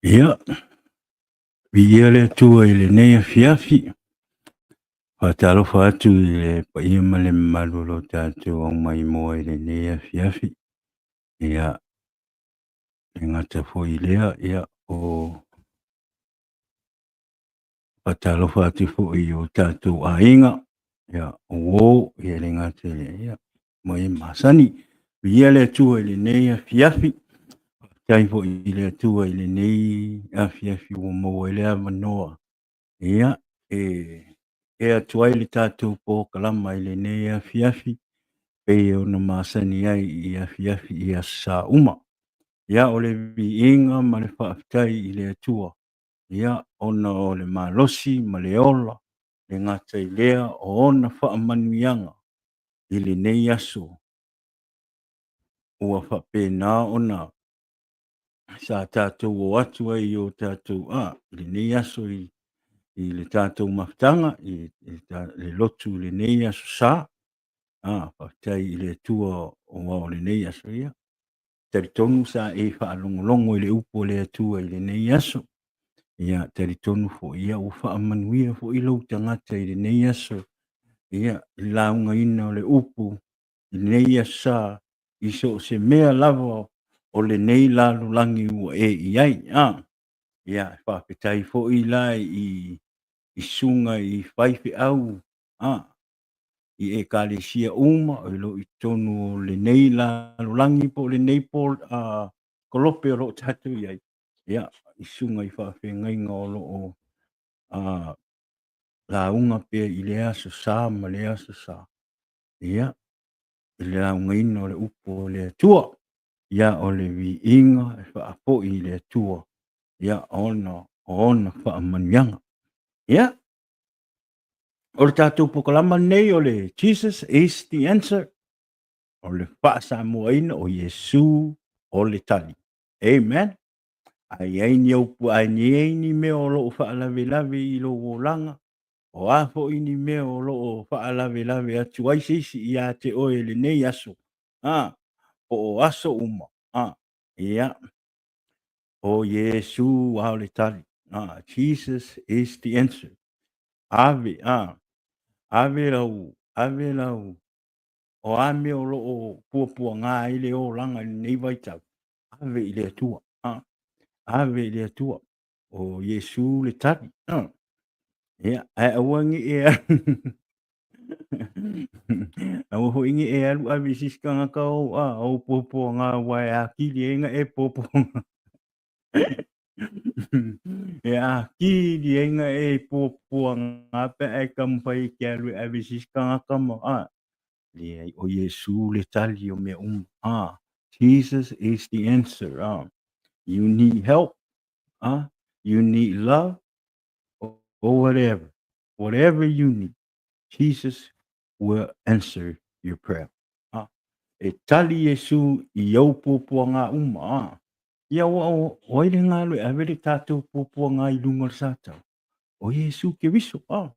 Ia, viia le Atua i lenei afiafi. Faatalofa atu i le paia ma le mamalu o lo tatou aumaimoa i lenei afiafi. Ia, e gata foi i lea, ia, o faatalofa atu foi i o tatou aiga, ia, o uo, ia e le gata i lea, ia, ma e masani. Viia le Atua i lenei afiafi. Faafetai foi i le Atua i lenei afiafi ua maua ai le avanoa, ia, e ea atu ai le tatou polokalama i lenei afiafi, pei ona masani ai i afiafi i Aso Sa uma. Ia, o le viiga ma le faafetai i le Atua, ia, ona o le malosi ma le ola, e le gata i lea o ona faamanuiaga i lenei aso ua faapena ona sa tatou o atu ai i o tatou a i lenei aso i le tatou mafutaga i le lotu i lenei aso Sa. A faafetai i le Atua aua o lenei aso ia. Talitonu sa e faalogologo i le upu a le Atua i lenei aso. Ia talitonu foi ia ua faamanuia foi lou tagata i lenei aso. Ia, i le laugaina o le upu i lenei aso Sa i so o se mea lava o lenei lalolagi ua e i ai. A, ia, faafetai foi la i susuga i faifeau a i ekalesia uma o lo o i totonu o lenei lalolagi po o lenei kolope o lo o tatou i ai, ia, i susuga i faafeagaiga o lo o lauga pea i lea Aso Sa ma lea Aso Sa, ia, i le laugaina o le upu o le Atua. Ia, o le viiga e faafoi i le Atua, ia, ona o ona faamanuiaga. Ia, o le tatou polokalama lenei o le Jesus is the answer, o le faa-Samoaina o Iesu o le tali. Amen. A i ai ni upu, a i ai ni mea o lo o faalavelave i lou olaga, o a foi ni mea o lo o faalavelave atu ai se isi ia te oe i lenei aso, a, po o aso uma, a, ia, o Iesu lava o le tali. A, Jesus is the answer. Ave, a, ave lau, ave lau, o a mea o lo o puapuaga ai le olaga i lenei vaitau, ave i le Atua. A, ave i le Atua. O Iesu le tali. A, ia, ae aua ne i e aua foi ne i e alu ave i se isi tagata ou, a, ou puapuaga aua e atili ai ona e puapuaga. E atili ai ona e puapuaga pe a e taumafai e te alu e ave i se isi tagata ma, a, leai, o Iesu le tali o mea uma. A, Jesus is the answer. A, you need help. A, you need love or whatever. Whatever you need, Jesus will answer your prayer. A, e tali Iesu i ou puapuaga uma. A, ia ua o ai le galo e ave le tatou puapuaga i luga o le satau? O Iesu Keriso. A,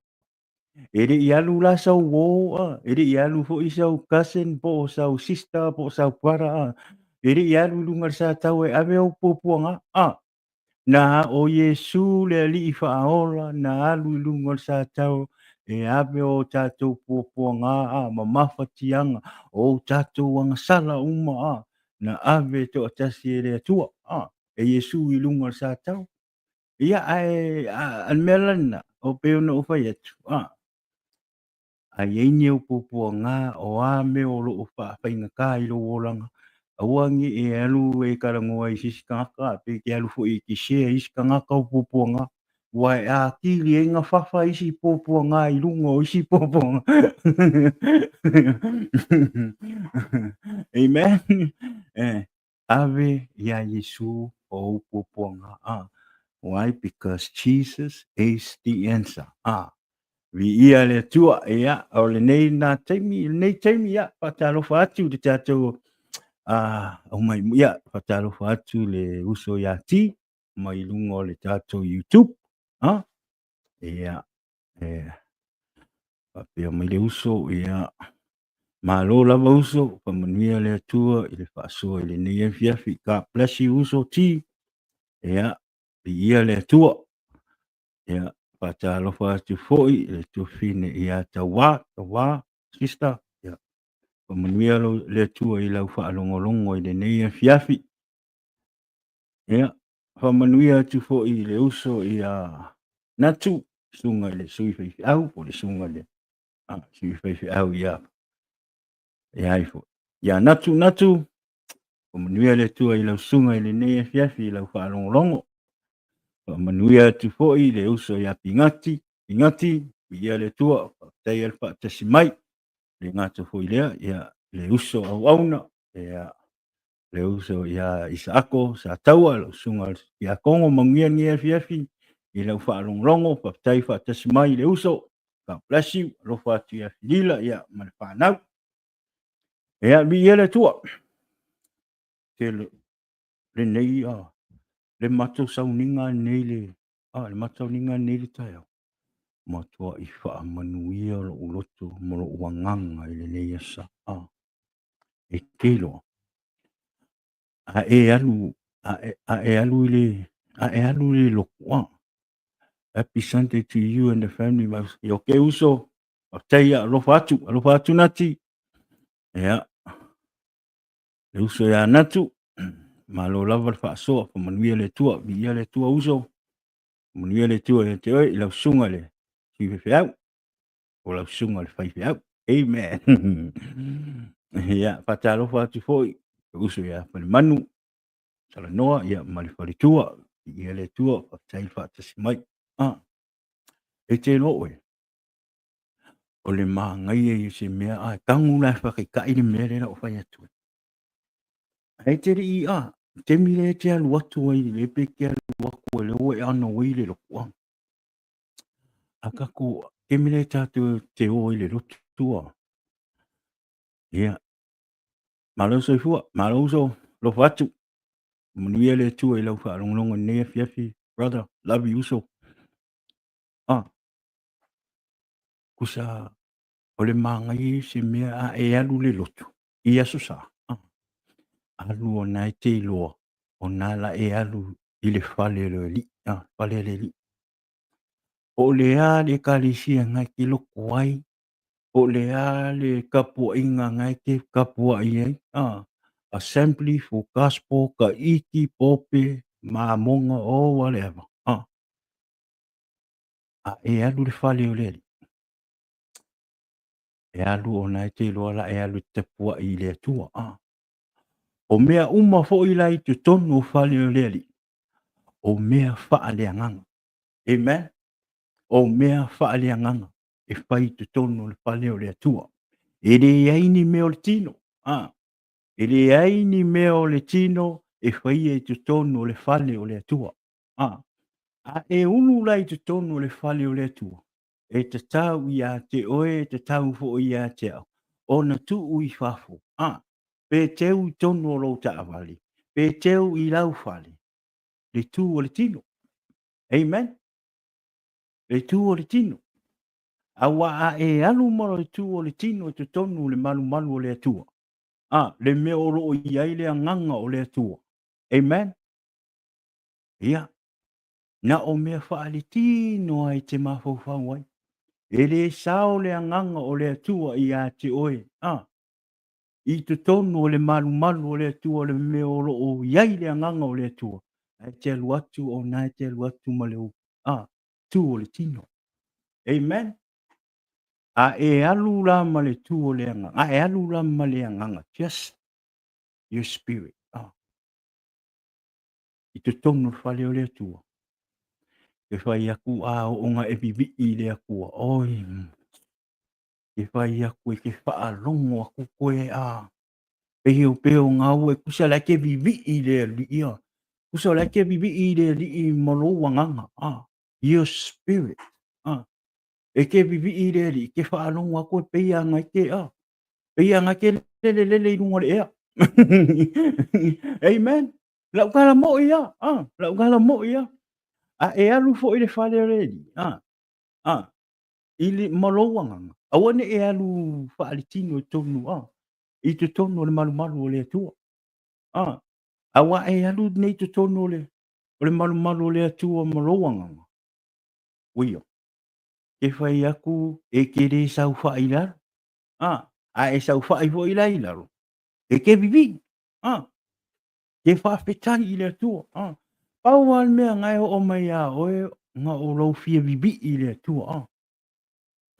e le i alu la sau uō, a, e le i alu foi sau cousin po o sau sister po o sau brother, a, e le i alu i luga o le satau e ave ou puapuaga. A, na o Iesu le Alii Faaola na alu i luga o le satau e ave o tatou puapuaga, a, ma mafatiaga o tatou agasala uma, a, na ave toatasi e le Atua, a, e Iesu i luga o le satau. Ia, ae a le mea la lena, o pei ona ou fai atu, a, a i ai ni ou puapuaga o a mea o lo o faafaigata i lou olaga, aua ne i e alu e talanoa i se isi tagata, pe te alu foi e te share i isi tagata ou puapuaga, aua e atili ai ona fafa isi puapuaga i luga o isi puapuaga. Amen. Eh, ave iā Iesu o ou puapuaga. Ah, why? Because Jesus is the answer. Ah, viia le Atua. Ia, o lenei nā taimi, lenei taimi, ia, faatalofa atu i le tatou, ah, aumai, ia, faatalofa atu le uso ia T, mai luga o le tatou YouTube. Ah, ia, e, faapea mai le uso, ia, Malo lava uso, faamanuia le Atua i le faasoa i lenei afiafi. God bless you uso T. Ia, Viia le Atua. Ia, faatalofa atu foi i le tuafafine ia Tauā, Tauā, sister. Ia, faamanuia le Atua i lau faalogologo i lenei afiafi. Ia, faamanuia atu foi i le uso ia Natu, susuga i le sui faifeau, po o le susuga i le sui faifeau ia ia ifo. Ia Natu, Natu, faamanuia le Atua i lau susuga i lenei afiafi i lau faalogologo. Faamanuia atu foi i le uso ia Pigati, Pigati, viia le Atua, faafetai le faatasi mai. Le gata foi lea, ia le uso auauna, ia le uso ia Isaako Sataua, lau susuga i le Tiakono, manuia lenei afiafi i lau faalogologo, faafetai faatasi mai le uso. God bless you. Alofa atu ia Filila, ia, ma le fanau. Ia, viia le Atua. Tele lenei le matou sauniga lenei le le matou sauniga lenei le taeao. Matuai faamanuia lou loto ma lou agaga i lenei aso. E te iloa, a e alu, a e alu i le, a e alu i le lotu, happy Sunday to you and the family. Ok uso, faafetai, alofa atu, alofa atu Nati. Ia, le uso ia Natu, malo lava le faasoa, faamanuia le Atua, viia le Atua uso, faamanuia le Atua ia te oe i lau susuga i le sui faifeau, o lau susuga i le faifeau. Amen. Ia, faatalofa atu foi le uso ia Falemanu, Talanoa, ia, ma le faletua, viia le Atua, faafetai le faatasi mai. E te iloa oe, o le manaia ia o se mea, a tagu la e faataitai le mea lea o le a ou fai atu ai. Ae te le i, taimi lea e te alu atu ai, le pe te alu atu ai, lea ua e anawei i le lotu, a tatou, taimi lea tatou te o ai i le lotu, ia, malo le soifua, malo uso, alofa atu, manuia le Atua i lau faalogologo i lenei afiafi, brother, love you uso. Kusa, o le manaia ia se mea a e alu le lotu i Aso Sa, alu ona e te iloa ona la e alu i le fale o le Alii, fale o le Alii. Po o le a le ekalesia na e te loto ai, po o le a le tapuaiga na e te tapuai ai, Assembly, Full Gospel, Taiti, Pope, Mamona, or whatever, a e alu i le fale o le Alii, e alu ona e te iloa la e alu e tapuai i le Atua. O mea uma foi la i totonu o fale o le Alii, o mea faaleagaga. Amen. O mea faaleagaga e fai i totonu o le fale o le Atua. E leai ni mea o le tino. E leai ni mea o le tino e faia i totonu o le fale o le Atua. A e ulu la i totonu o le fale o le Atua, e tatau ia te oe, e tatau foi ia te au, ona tuu i fafo, pe teu i tonu o lou taavale, pe teu i lau fale, le tu o le tino. Amen. Le tu o le tino. Aua a e alu ma le tu o le tino i totonu o le malumalu o le Atua, le mea o lo o i ai le agaga o le Atua. Amen. Ia, na o mea faaletino lava e te mafaufau ai. E le sao le agaga o le Atua ia te oe, i totonu o le malumalu o le Atua, o le mea o lo o i ai le agaga o le Atua, ae te alu atu o na e te alu atu ma le tu o le tino. Amen. A e alu la ma le tu o le agaga, a e alu la ma le agaga, just your spirit. I totonu o le fale o le Atua. E fai aku a oo ona e vivii i le Atua. Oi, e fai aku e te faalogo aku koe a pei o pei o ngā ua e kusa la ke vivii i le Alii a. Kusa la ke vivii i le Alii ma lou agaga. Your spirit. E ke vivii i le Alii, ke faalogo aku e pei a ngai ke a. Pei a ngai ke lele lele i lunga o le ea. Amen. Lau tala mo'i ia, lau tala mo'i ia. A e alu foi i le fale o le Alii, i le, ma lou agaga, aua ne i e alu faaletino i totonu, i totonu o le malumalu o le Atua. Aua e alu nei i totonu o le, O le malumalu o le Atua ma lou agaga, uia, ke fai aku e te le saofai i lalo, a, a e saofai foi la i lalo, e te vivii, a, ke faafetai i le Atua, a. Pau lava le mea na e oo mai ia oe, na o lou fia vivii i le Atua, a.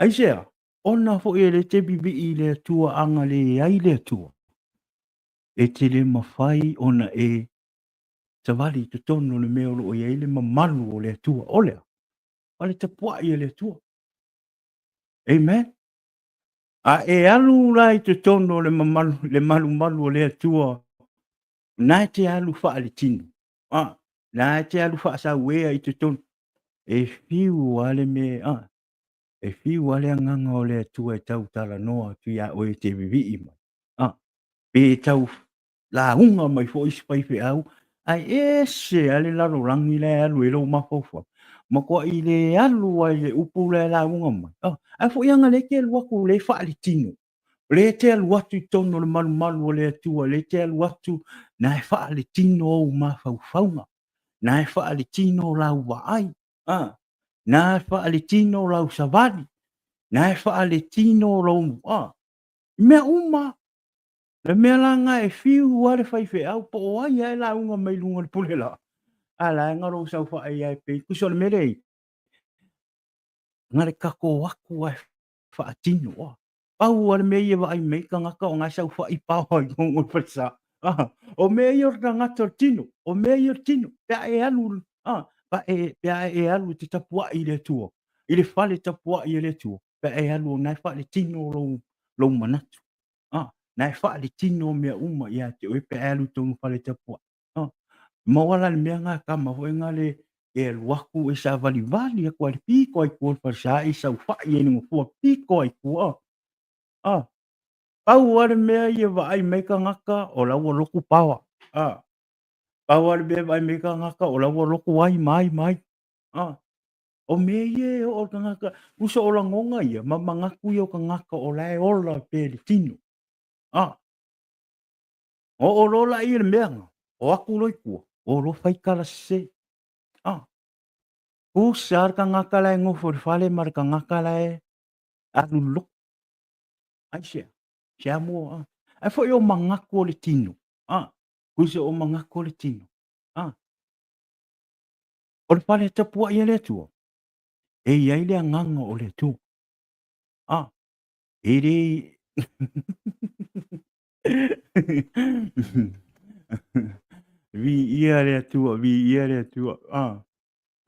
Aisea? Ona foi e le te vivii i le Atua a na leai le Atua, e te le mafai ona e savali i totonu o le mea o lo o i ai le mamalu o le Atua. O le a? O le tapuai a le Atua. Amen. A e alu la i totonu o le mamalu, le malumalu o le Atua, na e te alu faaletino. Ah, na e te alu faasauea i totonu. E fiu lava le mea, ah, e fiu lava le agaga o le Atua e tau talanoa atu iā oe e te vivii mai. Ah, pe tau lauga mai foi isi faifeau, ae ese lava le lalolagi la e alu ai lou mafaufau. Matuai le alu lava i le upu la e lauga mai. Oh, ae foi aga lea e te alu atu lea e faaletino. O lea e te alu atu i totonu o le malumalu o le Atua, lea e te alu atu na e faaletino ou mafaufauga, na e faaletino lau vaai, ah, na e faaletino lau savali, na e faaletino lou, ah, mea uma. Le mea la lena e fiu lava le faifeau po o ai lava e lauga mai luga o le pule la, a la e na lou saofai lava e pei, tusa o le mea lea i, na le kako atu lava e faatino. Ua. Pau lava le mea ia vaai mai tagata o na e saofai paoa i totonu o le falesa. Ah, o mea ia o le tagata o le tino, o mea ia o le tino, pe a e alu, ah, pe a e, pe a e alu e te tapuai i le Atua, i le fale tapuai a le Atua, pe a e alu o na e faaletino lou, lou manatu. Ah, na e faaletino mea uma ia te oe pe a e alu i totonu fale tapuai. Ah, maua la le mea na tama foi na le e alu atu e savalivali atu ai le pito ai tua o le falesa e saofai ai i le nofoa pito ai tua. Ah, pau lava le mea ia vaai mai tagata o la ua lotu paoa. Ah, pau lava le mea vaai mai tagata o la ua lotu ai ma ai ma ai. Ah, o mea ia e oo tagata, tusa o lagona ia ma manatu ia o tagata o la e ola pea i le tino. Ah, oo loa la ia le mea na, o atu loa i tua, o loa fai tala sese. Ah, tusa le tagata la e nofo i le fale ma le tagata la e alu i le lotu. Aisea? Se a mua, ah. Ai foi o manatu o le tino. Ah, tusa o manatu o le tino. Ah, o le fale tapuai a le Atua, e i ai le agaga o le Atua. Ah, e le Viia le Atua, viia le Atua. Ah,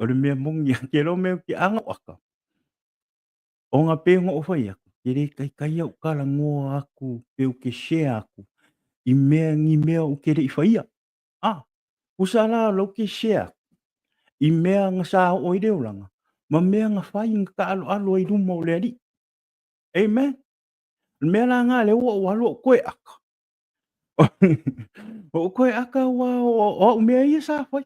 o le mea moni, ke lo mea ke anga o aka. O nga pe ngo o whai aku, ke re kai kai au kala ngoa aku, pe u ke share aku, i mea ngi mea u ke le i whaia. Ah, usa la lo ke share aku, i mea nga sa o i le olanga, ma mea nga whai nga ka alo alo ai luma o le ali. Amen. O le mea la nga lea ua ou alu ou koe aka. O koe aka ua o au mea ia sa fai.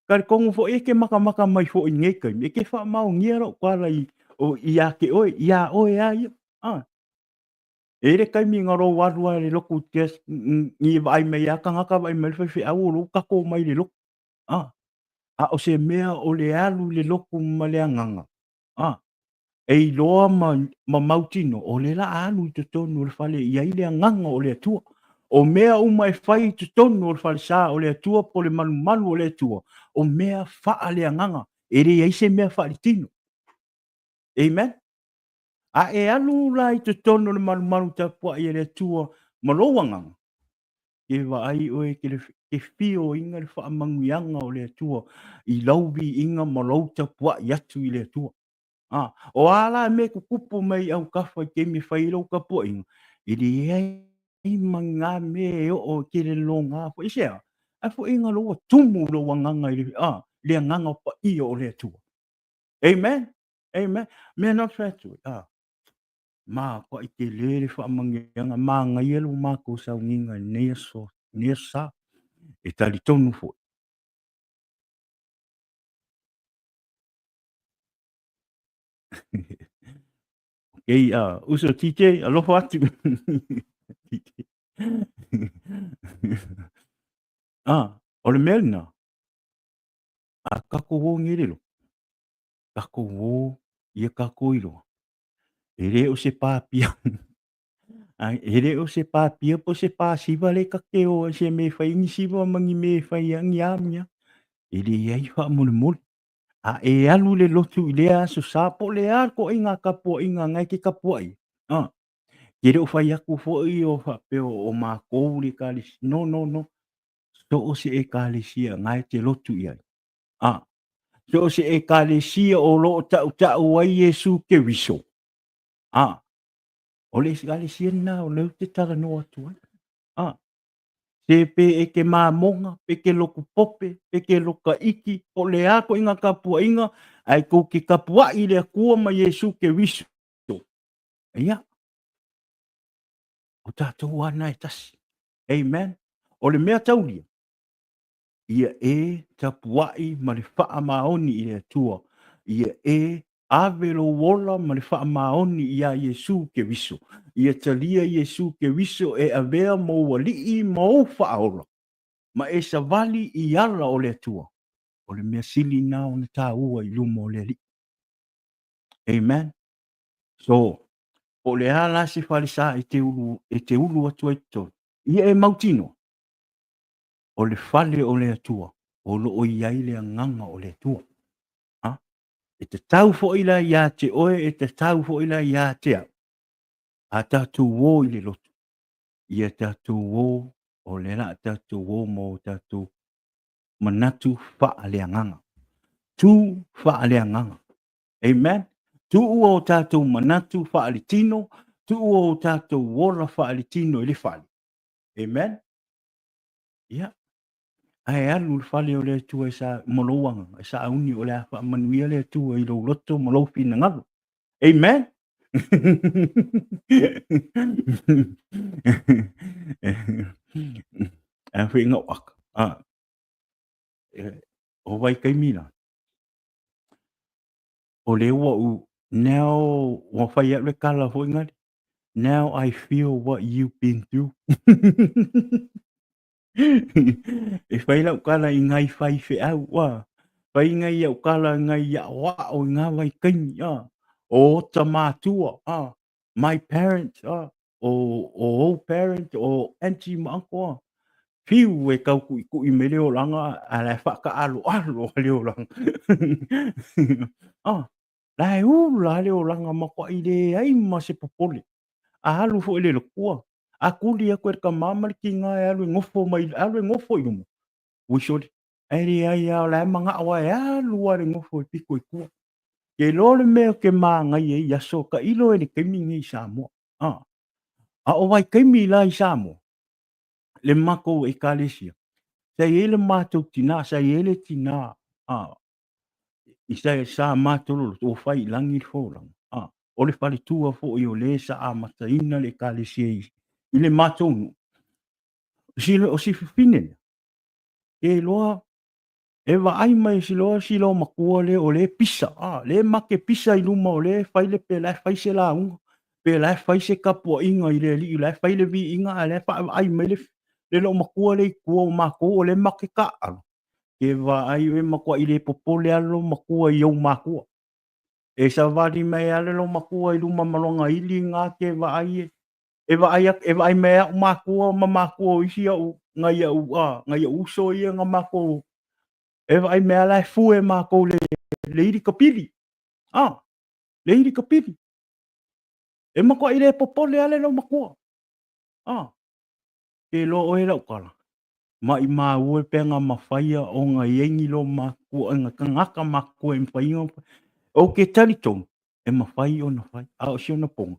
Talitonu foi e ke makamaka mai foi i nei taimi, e ke faamaonia lou tala i, o, ia te oe, iā oe a ia. Ah. E i le taimi na lou alu ai le lotu just ni vaai mai a tagata vaai mai le faifeau o lou kako mai le lotu. Ah. A o se mea o le alu i le lotu ma le agaga. Ah. E iloa ma, ma mautino, o le la alu i totonu o le fale i ai le agaga o le Atua. O mea uma e fai i totonu o le falesa o le Atua po o le malumalu o le Atua, o mea faaleagaga, e leai se mea faaletino. Amen. A e alu la i totonu o le malumalu tapuai e le Atua ma lou agaga, ke vaai oe ke, le, ke fioina le faamanuiaga o le Atua i lau viiga ma lou tapuai atu i le Atua. A, o a la mea e tutupu mai i autafa i taimi e fai ai lou tapuaiga, e leai ma ni mea e oo e tele loga foi. Aisea? Ae foi ina lou tumu lou agaga i le, a, le agaga paia o le Atua. Amen. Amen. Mea na fai atu, a, matuai tele le faamanuiaga, manaia lo matou sauniga i lenei aso, lenei aso sa. E talitonu foi. Ok, uso TJ, alofa atu. Ah, o le mea lena. A tatou o nei le lotu, tatou o ia tatou iloa, e le o se papia e le o se papia po o se pasiva lea ta te o ai i se mea e fai ai ni siva ma ni mea e fai ai ni a ma ni a. E leai faamolemole. A e alu i le lotu i lea Aso Sa po o le a le ituaiga tapuaiga na e te tapuai ai, a, e le o fai atu foi o faapea o matou le Ekalesia. No, no, no. So o se Ekalesia na e te lotu i ai. A, so o se Ekalesia o lo o tautau ai Iesu Keriso. A, o le Ekalesia lena o lea ou te talanoa atu ai. A, se pe e te mamoga, pe te lotu pope, pe te loka iki, po o le a ituaiga tapuaiga, ae tou te tapuai i le Atua ma Iesu Keriso. Ia, o tatou lava na e tasi. Amen. O le mea taulia, ia e tapuai ma le faamaoni i le Atua. Ia e ave lou ola ma le faamaoni iā Iesu Keriso. Ia talia Iesu Keriso e avea ma ou Alii ma ou Faaola, ma e savali i ala o le Atua. O le mea sili na ona taua i luma o le Alii. Amen. So, po o le a la se falesa e te ulu, e te ulu atu ai totonu, ia e mautinoa, o le fale o le Atua, o lo o i ai le agaga o le Atua. Ha? E tatau foi la ia te oe, e tatau foi la ia te au, a tatou o i le lotu, ia tatou o, o le la tatou o ma o tatou manatu faaleagaga. Tu faaleagaga. Amen. Tuua o tatou manatu faaletino, tuua o tatou ola faaletino i le fale. Amen. Ia. Ae alu i le fale o le Atua e sa, ma lou agaga, e sauni o le a faamanuia le Atua i lou loto ma lou finagalo. Amen. Ae foi ngau aka. Ah. O vaitaimi la. O le ua u, now, ua fai a'u le tala foi nale, now I feel what you've been through. E fai lau tala i ngai faifeau, ua fai ngai au tala ngai aʻoaʻo i ngā vaitaimi, a, o ota matua, a, my parents, a, o, o ou parents, o auntie ma uncle, a, fiu e tau tuʻituʻi mai le olaga a la e faataaloalo le olaga. A, la e ula le olaga matuai leai ma se popole. A alu foi le lotu, a tuli atu e le tama ma le tiga e alu e nofo mai, alu e nofo i luma, ui sole, ae leai lava, o la e manao lava e alu lava le nofo e pito i tua. Ke iloa le mea ou te magaia ai i aso tailo e le taimi lenei i Samoa. A, a o vaitaimi la i Samoa, le matou Ekalesia, sa i ai le matou tina, sa i ai le tina, a, i sa, sa matou loloto, ua fai i lagi le folauga. A, o le faletua foi o le sa amataina le Ekalesia i, i le matou nuu. Si, o si fafine lea, ke iloa e vaai mai si loa si loa matua lea o le pisa, a, le make pisa i luma o le fai le pe la e fai se lauga, pe la e fai se tapuaiga i le Alii, la e fai le viiga, a la e vaavaai mai le, le loomatua lea i tua o matou o le make taaalo. Ke vaai oe matuai le popole lava le loomatua i ou matua. E savali mai lava le loomatua i luma ma lona ili na ke vaai e, e vaai atu, e vaai mai a'u matua ma matua o isi a'u, nai a'u, a, nai a'u uso ia na matou, e vaai mai lava la e fue matou le, le ili kapili, a, le ili kapili. E matuai le popole lava le loomatua, a, ke iloa oe lau tala, maimau e pe na mafaia ona i ai ni loomatua, na tagata matua e mafai ona fai. Ou te talitonu, e mafai ona fai, a o si ona poga,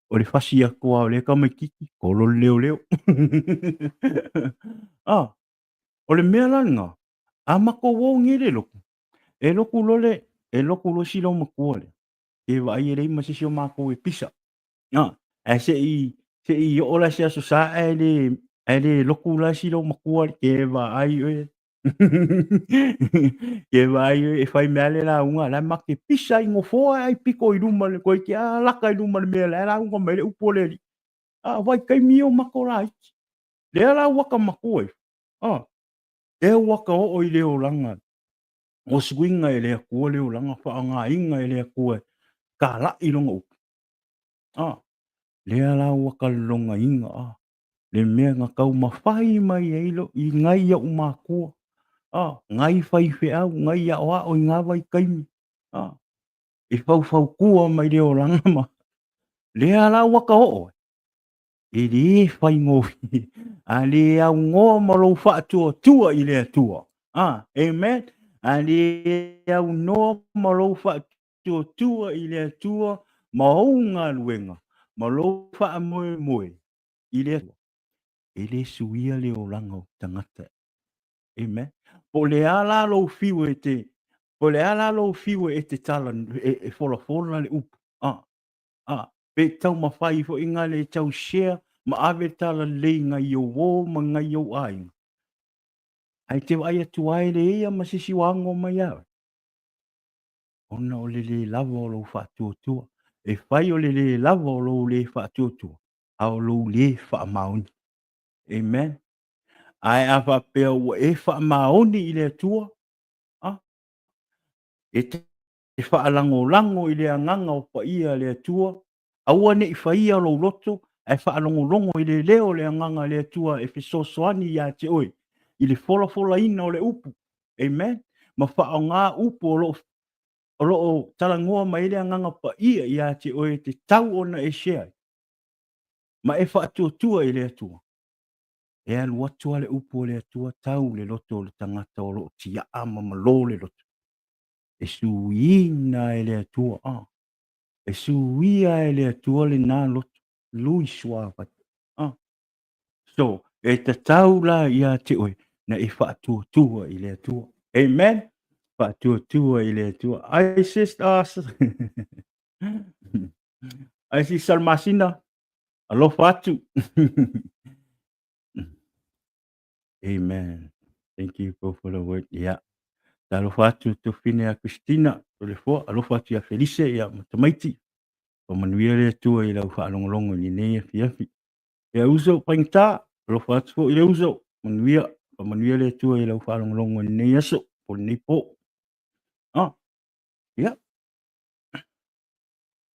o le fasi atu lava o lea tamaititi, kolo le leoleo. A, o le mea la lena, a matou o nei le lotu, e lotu loa le, e lotu loa si loomatua lea, ke vaai e leai ma se isi o matou e pisa. A, ae se i, se i oo la se Aso Sa ae le, ae le lotu la si loomatua, ke vaai oe. Ke vaai oe e fai mea le lauga, la e make pisa i nofoa ai pito i luma le koe ke a laka i luma le mea la e lauga mai le upu o le Alii. A vaitaimi ia o matou laiti. Lea la ua ka matua ifo. A, lea ua ka oo i le olaga. Ua suiga e le Atua le olaga, faaaogaina e le Atua e talai lona upu. Ah, lea la ua talologaina ah, le mea na taumafai mai ai lo, i nai ou matua, ah, nai faifeau, nai aoao i na vaitaimi, ah, e faufautua mai le olaga ma lea la ua ta oo ai, e le faigofie, a le aunoa ma lou faatuatua i le Atua. Ah, amen. A le aunoa ma lou faatuatua i le Atua ma ou galuega ma lou faamoemoe i le Atua, e le suia le olaga o tagata. Amen. Po o le a la lou fiu e te, po o le a la lou fiu e te tala, e folafola le upu. Ah, ah, pe taumafai foi na le tau share ma ave talalelei nai ou uo ma nai ou aiga. Ae te vaai atu ai le ia ma se isi ua ago mai ia oe. Ona o le le lava o lou faatuatua. E fai o le le lava o lou le faatuatua, a o lou le faamaoni. Amen. Ae a faapea ua e faamaoni i le Atua, a, e te faalagolago i le agaga o paia a le Atua, aua ne i faia lou loto, ae faalogologo i le leo o le agaga a le Atua e fesoasoani ia te oe i le folafolaina o le upu. Amen. Ma faaaoga upu o lo o lo o talanoa mai ai le agaga paia ia te oe e tatau ona e share ai ma e faatuatua i le Atua. E alu atu lava le upu a le Atua tau le loto o le tagata o lo o tiaa ma malo le loto. E suiina e le Atua, ah. E suia e le Atua lena loto, lui suavai. Ah. So, e tatau la ia te oe na e faatuatua i le Atua. Amen. Faatuatua i le Atua. Ai sister, ai sis Salmasina, alofa atu. Amen. Thank you bro for the word. Yeah. Talofa atu tofine a Christina, Tolefoa, alofa atu ia Felice, ia ma tamaiti. Faamanuia le Atua i lau faalogologo i lenei afiafi. Ia uso, faigata, alofa atu foi i le uso, manuia, faamanuia le Atua i lau faalogologo i lenei aso, po lenei po. Ah, ia.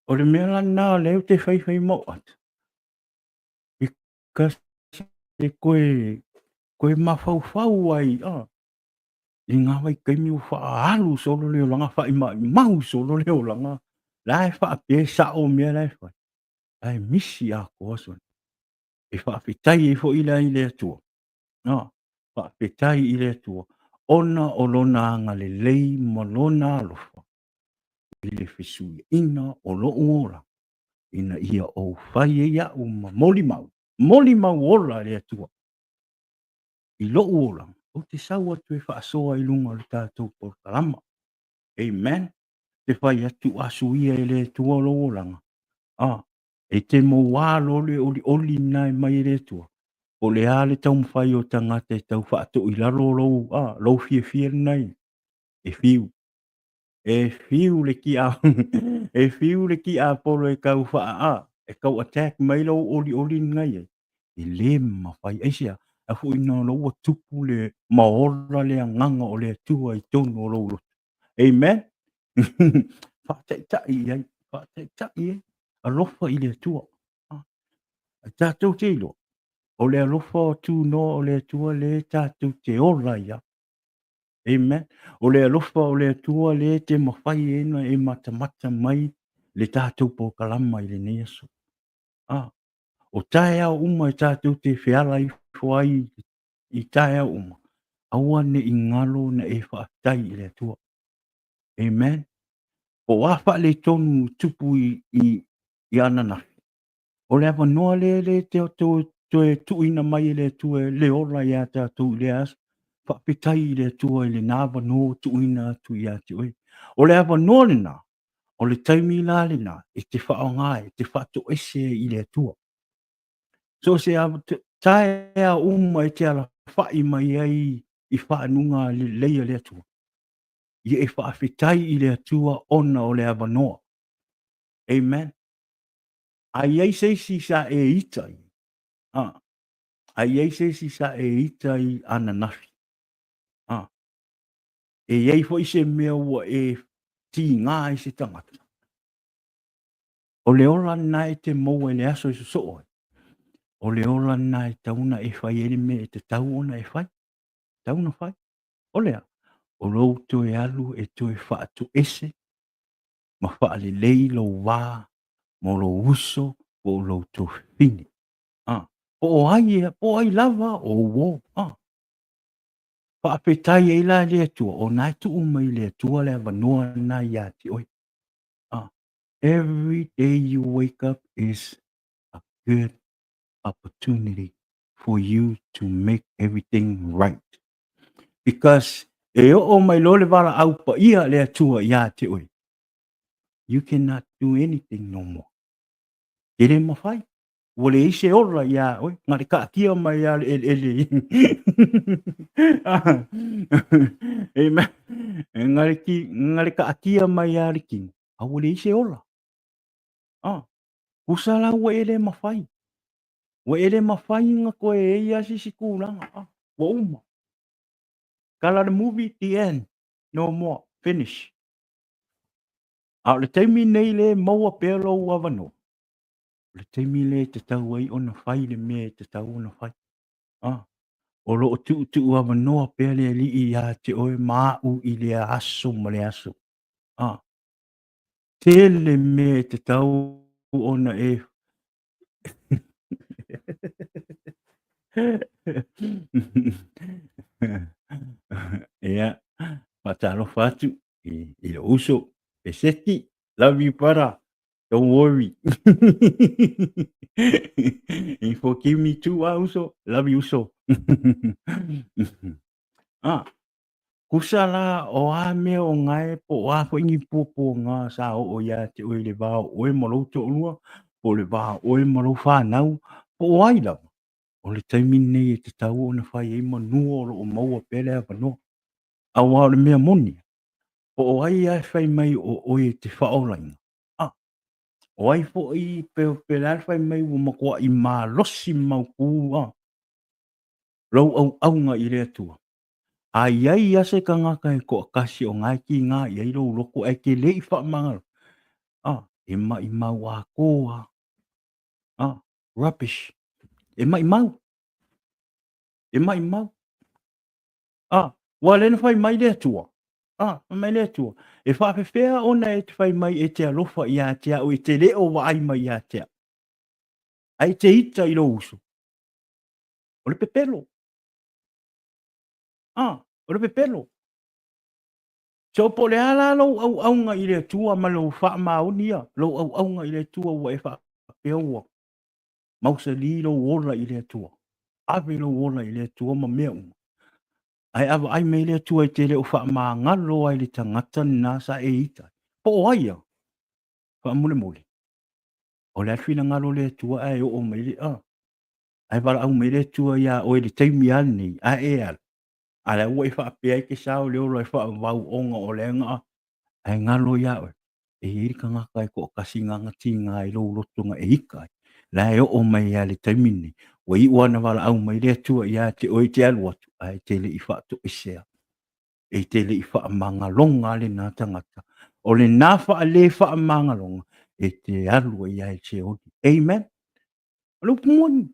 O le mea la lena o lea ou te faifai mau atu. Because e koe, koe mafaufau ai, ah, i ngā vaitaimi ua faaalu solo le olaga, faaimaimau solo le olaga, la e faapea e sao mea la e fai, ae misi atoa sona. E faafetai ai foi la i le Atua, ah, faafetai i le Atua, ona o lona agalelei ma lona alofa i le fesuiaiga o lou olaga, ina ia ou fai ai au ma molimau, molimau ola a le Atua i lou olaga, ou te sau atu e faasoa i luga o le tatou polokalama. Amen. Te fai atu a suia e le Atua lou olaga. Ah, e te mouā loa le olioli lena e mai e le Atua. Po o le a le taumafai o tagata e tau faatoilalo lou, ah, lou fiafia lena e fiu. E fiu le kia e fiu le tiapolo e tau faa e tau attack mai lou olioli lena i ai. E le mafai. Aisea? A foi ina lou ua tupu le ma ola le agaga o le Atua i totonu o lou loto. Amen. Faataitai i ai, faataitai i ai. Alofa i le Atua. Ae tatou te iloa, o le alofa o tunoa o le Atua le tatou te ola ai. Amen. O le alofa o le Atua lea te mafai ai ona e matamata mai le tatou polokalama i lenei aso. Ah, o taeao uma e tatou te feala ifo ai i taeao uma, aua ne i galo na e faafetai i le Atua. Amen. Po o a faaletonu tupu i, i, i ananafi, O le avanoa lea le te toe tuuina mai e le Atua le ola iā tatou i lea aso. Faafetai i le Atua i lena avanoa ua tuuina atu ia te oe. O le avanoa lena, o le taimi la lena e te faaaoga ai, e te faatoese ai i le Atua. So se taeao uma e te alafai mai ai i fanuga lelei a le Atua, ia e faafetai i le Atua ona o le avanoa. Amen. A i ai se isi sa e ita i, a, a i ai se isi sa e ita i ananafi, a, E i ai foi se mea ua e tiga ai se tagata, o le ola lena e te maua i le aso e sosoo ai, o le ola lena e tatau ona e fai ai le mea e tatau ona e fai, tatau ona fai. O le a? O lou toe alu e toe faatoese ma faalelei lou va mo lou uso po o lou tuafafine. Ah, po o ai, po o ai lava o uo. Ah. Faafetai ai la i le Atua, o na e tuu mai le Atua le avanoa lena ia te oe. Ah, every day you wake up is a good opportunity for you to make everything right. Because e oo mai loa le valaau paia a le Atua ia te oe, you cannot do anything no more. E le mafai. Ua leai se ola iā oe, na le kaatia mai lava le eleele. Amen. Na le, ki, na le kaatia mai lava le kino, a ua leai se ola. Ah, tusa la ua e le mafai. Ua e le mafai na toe i ai lava se isi tulaga. Ah, ua uma. Tala le movie, the end. No more. Finish. A o le taimi nei le maua pea lou avanoa, o le taimi lea e tatau ai ona fai le mea e tatau ona fai. Ah, o lo o tuutuu avanoa pea le Alii iā te oe ma a'u i lea aso ma le aso. Ah, tele mea e tatau ona e Ia, faatalofa atu i lou uso, Peseti, love you brother. Don't worry. You forgive me too, ah, uso. Love you, uso. Ah, kusa la o a mea o ngae po o a foi ni puapuaga sa oo ia te oe i le va o oe ma lou toalua, po o le va o oe ma lou fanau, po o ai lava. O le taimi lenei e tatau ona fai ai manua o lo o maua pea le avanoa. Aua o le mea moni, po o ai lava e fai mai o oe e te faaolaina, a, o ai foi pe, pe le a le fai mai ua matuai malosi ma mautu a, lou auauna i le Atua. A i ai lava se tagata e toatasi o na e tiga i ai lou loto ae te le i faamagalo, a, e maimau atoa, a, rubbish, e maimau, e maimau. A, ua lea na fai mai le Atua. A, fai mai le Atua, e faafefea ona e te fai mai e te alofa ia te au e te le o vaai mai ia te au, ae e te ita i lou uso. O le pepelo. A, o le pepelo. So, po o le a la lou auauna i le Atua ma lou faamaoni ia, lou auauna i le Atua ua e faapea ua mausali lou ola i le Atua. Ave lou ola i le Atua ma mea uma. Ae a vaai mai le Atua e te le o faamagalo ai le tagata lena sa e ita. Po o ai ia? Faamolemole. O le a le finagalo o le Atua ae oo mai le, a. Ae valaau mai le Atua iā oe i le taimi lava lenei, ae e alu. A lea ua e faapea e te sao le ola e faavavau ona o lea na ae galo iā oe. E i ai le tagata e toatasi na na tiga ai lou loto na e ita ai. La e oo mai lava i le taimi lenei, ua iu lava na valaau mai le Atua ia te oe e te alu atu, ae e te le i faatoesea. E te le i faamagaloga lena tagata. O lena faale faamagaloga, e te alu ai lava i le seoli. Amen. O le upu moni.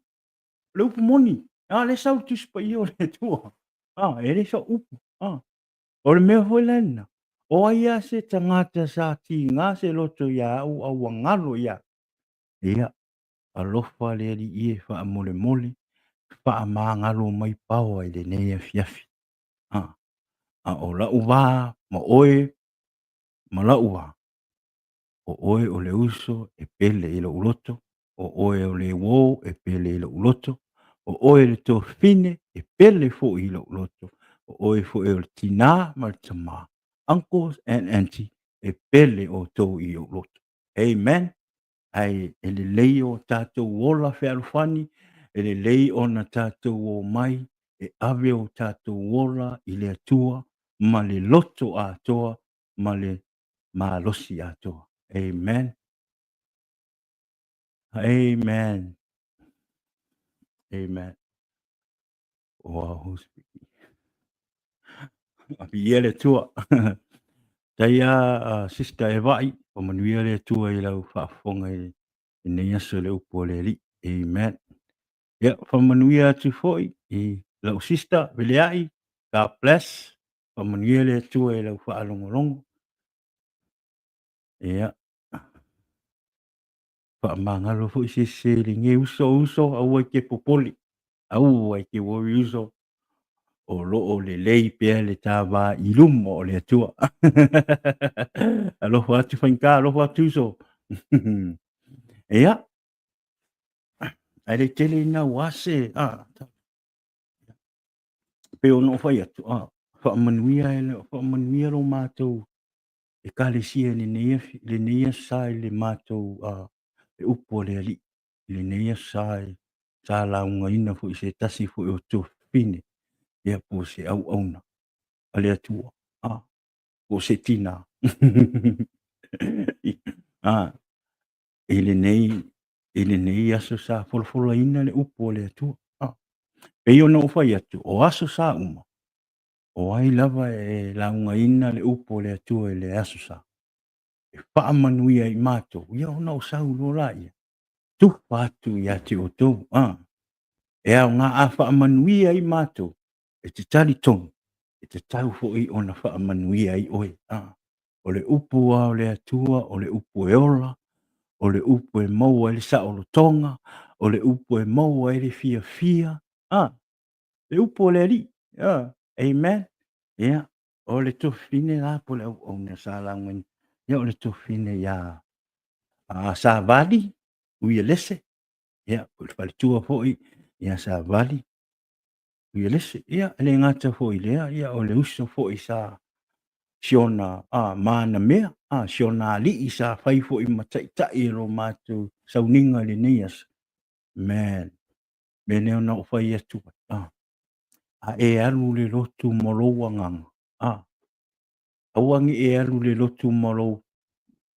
O le upu moni. A, lea sau le Tusi Paia o le Atua. A, e le sau upu. A, o le mea foi la lena, o ai lava se tagata sa tiga se loto iā au a ua galo iā au, ia, alofa le Alii e faamolemole, faamagalo mai paoa i lenei afiafi. A, a o la'u va ma oe ma la'u va, o oe o le uso e pele i lo'u loto, o oe o le uō e pele i lo'u loto, o oe le tuafafine e pele foi i lo'u loto, o oe foi o le tinā ma le tamā, uncles and auntie, e pele outou i o'u loto. Amen. Ae e lelei o tatou ola fealofani, e lelei ona tatou omai e ave o tatou ola i le Atua ma le loto atoa ma le malosi atoa. Amen. Amen. Amen. Wow, who's speaking? Viia le Atua. Tai a Sister Evai, faamanuia le Atua i lau faafofoga i lenei aso i le upu a le Alii. Amen. Ia, faamanuia atu foi i lau sister Veleai, God bless. Faamanuia le Atua i lau faalogologo. Ia, faamagalo foi se se lenei uso uso, aua e te popole, aua e te worry uso, o lo o lelei pea le ta va i luma o le Atua. Alofa atu faigata, alofa atu uso. Ia, ae le tele ina ua se, a, pei ona ou fai atu, a, faamanuia, faamanuia lo matou Ekalesia i lenei, lenei aso sa i le matou, a, le upu a le Alii, i lenei aso sa, sa laugaina foi se tasi foi o tuafafine, ia po o se auauna a le Atua, a, po o se tina. A, i lenei, i lenei aso sa folafolaina le upu a le Atua. A, pei ona ou fai atu, o aso sa uma, o ai lava e laugaina le upu a le Atua i le aso sa, e faamanuia i matou, ia ona ou sau loa laia, tufa atu ia te outou. A, e aoga a faamanuia ai matou, e te talitonu, e tatau foi ona faamanuia ai oe. A, o le upu a o le Atua, o le upu e ola, o le upu e maua ai le saolotoga, o le upu e maua ai le fiafia. A, le upu a le Alii. A, amen. Ia, o le tuafafine la po o le auauna sa laugaina, ia o le tuafafine ia a Savali Uialese, ia po o le faletua foi ia Savali Uialese. Ia, e le gata foi i lea, ia o le uso foi sa si ona a, manamea, a, si ona alii sa fai foi ma taitai e lo matou sauniga i lenei aso. Man, mea lea na ou fai atu ai, a, a e alu i le lotu ma lou agaga, a, aua ne i e alu i le lotu ma lou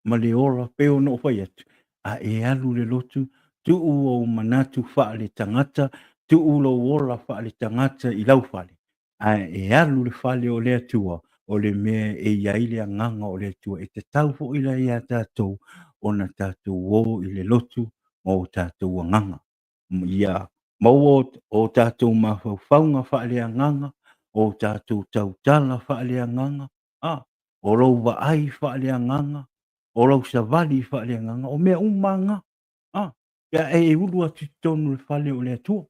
ma le ola, pei ona ou fai atu, a e alu i le lotu, tuu ou manatu faale-tagata, tuu lou ola faale-tagata i lau fale, ae e alu i le fale o le Atua, o le mea e i ai le agaga o le Atua. E tatau foi la ia tatou ona tatou o i le lotu ma o tatou agaga. Ia maua o tatou mafaufauga faaleagaga, o tatou tautala faaleagaga, a, o lou vaai faaleagaga, o lou savali faaleagaga, o mea uma lava na, a, pe a e ulu atu i totonu o le fale o le Atua.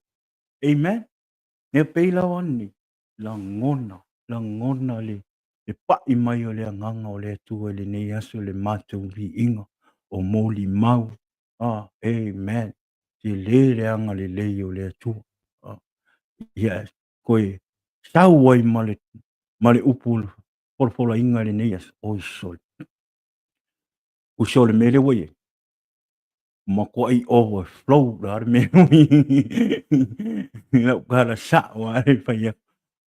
Amen. E pei lava lenei, lagona, lagona le, le pai mai o le agaga o le Atua i lenei aso le matou viiga o molimau. Ah, amen. Tele le agalelei o le Atua. Ah, ia toe sau ai ma le, ma le upu folafolaina i lenei aso. Oi sole. Uso le mea lea ua i ai. Matuai overflow la le mea i lau tala sao lava le fai atu.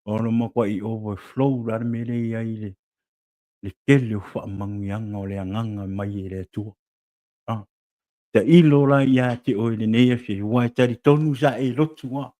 O le matuai overflow la le mea lea i ai le, le tele o faamanuiaga o le agaga mai e le Atua. Ah, tailo la ia te oe i lenei afiafi, aua e talitonu sa e lotu lava.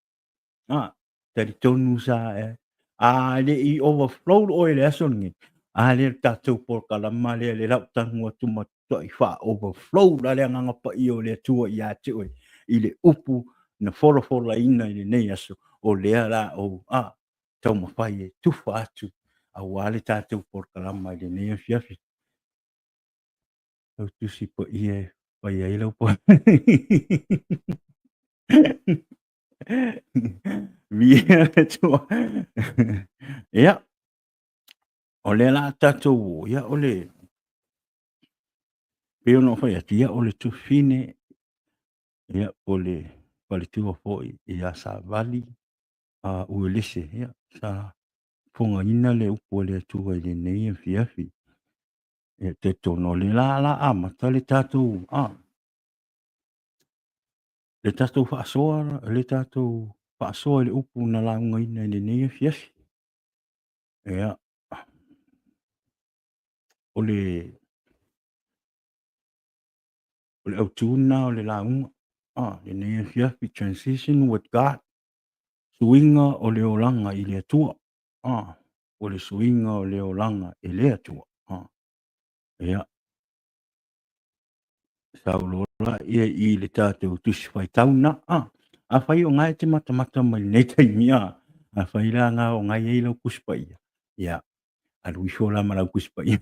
A, talitonu sa e, a le i overflow oe i le aso lenei, a lea le tatou polokalama lea le lau tanu atu ma tuai faa overflow la le agaga paia o le Atua ia te oe i le upu na folafolaina i lenei aso, o lea la ou a taumafai e tufa atu aua le tatou polokalama i lenei afiafi. Lau Tusi Paia e fai ai lau Viia le Atua. Ia, o lea la tatou o, ia o le, pei ona ou fai atu, ia o le tufine, ia o le faletua foi ia Savali a Uelese, ia sa fogaina le upu a le Atua i lenei afiafi. Ia talitonu o lea la la amata le tatou, a, le tatou faasoa, le tatou faasoa i le upu na laugaina i lenei afiafi. Ia, o le, o le autu lena o le lauga, a, lenei afiafi, transition with God, suiga o le olaga i le Atua. A. O le suiga o le olaga e le Atua. Ia, sau loa laia i le tatou Tusi Faitau na. Afai o na e te matamata mai lenei taimi, afai la na o na e i ai lau Tusi Paia, ia, alu ifo la ma lau Tusi Paia.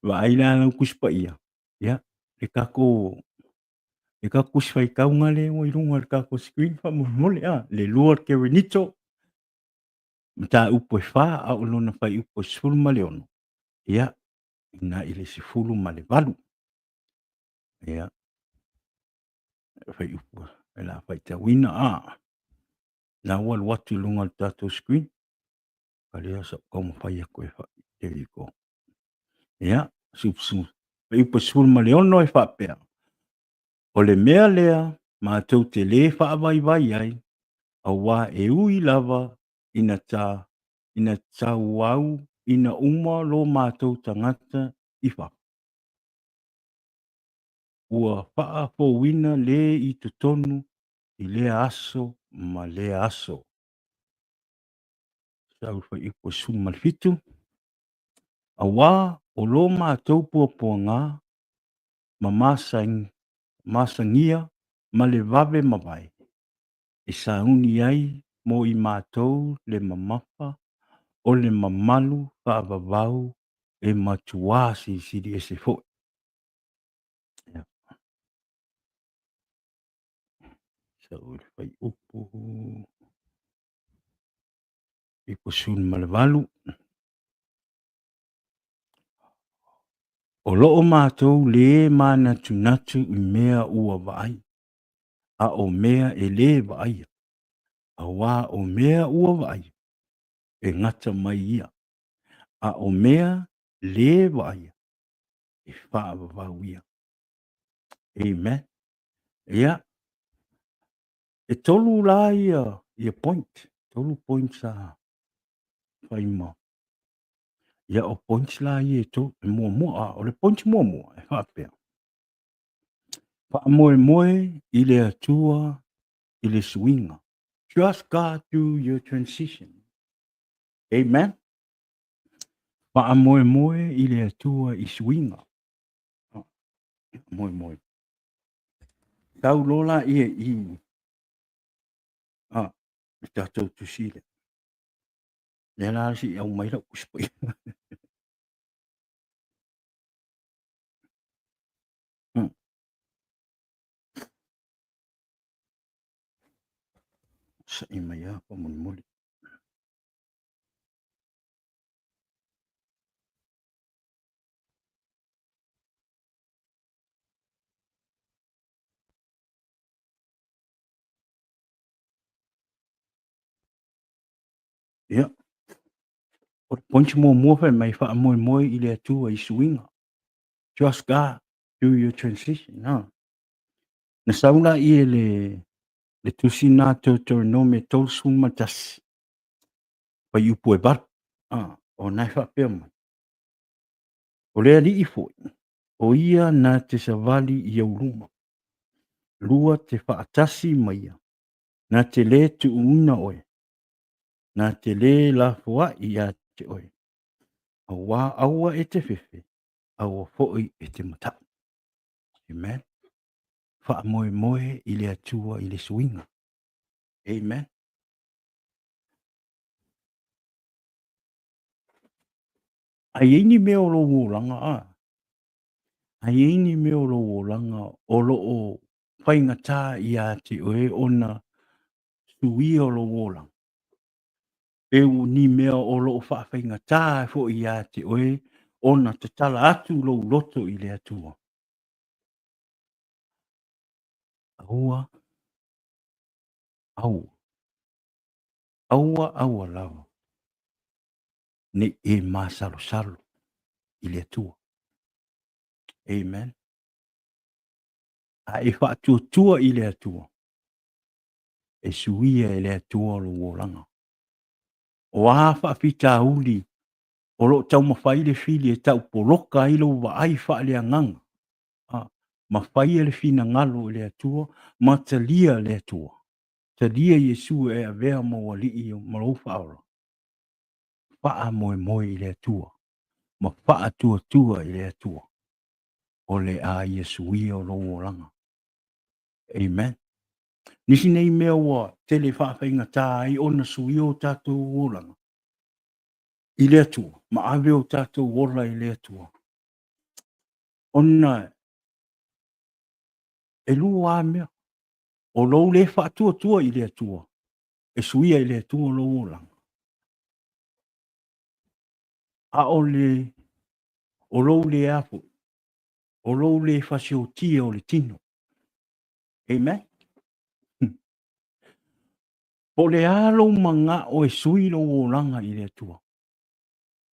Vaai la lau Tusi Paia, ia, le tatou le tatou Tusi Faitauga lea ua i luga o le tatou screen faamolemole, le 2 Korinito, mataupu e 4 a o lona fuaiupu e 16, ia, ina i le 18. Ia, fuaiupu e la faitauina, a, na ua alu atu i luga o le tatou screen, a lea sa ou taumafai atu e fai, there you go. Ia, fuaiupu e 16 e faapea, O le mea lea matou te lē faavaivai ai, auā e ui lava ina ta ina tauauina uma lo matou tagata i fafo, ua faafouina lē i totonu i lea aso ma lea aso. Sau fuaiupu 17, Auā o lo matou puapuagā ma masagia ma le vave mavae, e sauni ai mo i matou le mamafa o le mamalu faavavau e matuā silisili ese foi. Sau le fuaiupu 18. O lo o matou lē manatunatu i mea ua vaai, a o mea e lē vaaia, auā o mea ua vaaia, e gata mai ia, a o mea lē vaaia, e faavavau ia. Amen. Ia, e tolu la ia, ia point, tolu points sa fai ma Ia, o points la ia e tolu. E muamua, o le point muamua e faapea, faamoemoe i le Atua i le suiga. Trust God through your transition. Amen. Faamoemoe i le Atua i suiga. Moemoe. Tau loa la ia i le tatou tusi lea. Lea la se i aumai lau Tusi Paia. Sa'i mai lava faamolemole. Ia, o le point muamua fai mai, faamoemoe i le Atua i suiga. Trust God through your transition. Ha. Na sau la i le, le tusi na Deuteronome 31, fuaiupu e 8. Ha, o na e faapea mai. O le Alii foi, o ia na te savali i ou luma, lua te faatasi maia, na te lē tuuina oe, na te lē lafoaʻi iā te oe, auā aua e te fefe, aua foi e te mataʻu. Amen. Faamoemoe i le Atua i le suiga. Amen. A i ai ni mea o lou olaga, a, a i ai ni mea o lou olaga o lo o faigata iā te oe ona suia o lou olaga, pe u ni mea o lo o faafaigata foi iā te oe ona tatala atu lou loto i le Atua. Aua, aua, aua, aua lava ne i e masalosalo i le Atua. Amen. A e faatuatua i le Atua, e suia e le Atua lou olaga. O a faafitauli o lo o taumafai le fili e taupoloka ai lou vaai faaleagaga, ma faia le finagalo i le Atua, ma talia le Atua. Talia Iesu e avea ma ou Alii ma lou Faaola, faamoemoe i le Atua ma faatuatua i le Atua, o le a Ia suia o lou olaga. Amen. Nisi nei mea ua tele faafaigata ai ona suia o tatou olaga i le Atua ma ave o tatou ola i le Atua, ona e lua lava mea. O lou le faatuatua i le Atua, e suia i le Atua lou olaga, a o le o lou le a foi, o lou le fasiotia o le tino. Amen. Po o le a lou manao e sui lou olaga i le Atua,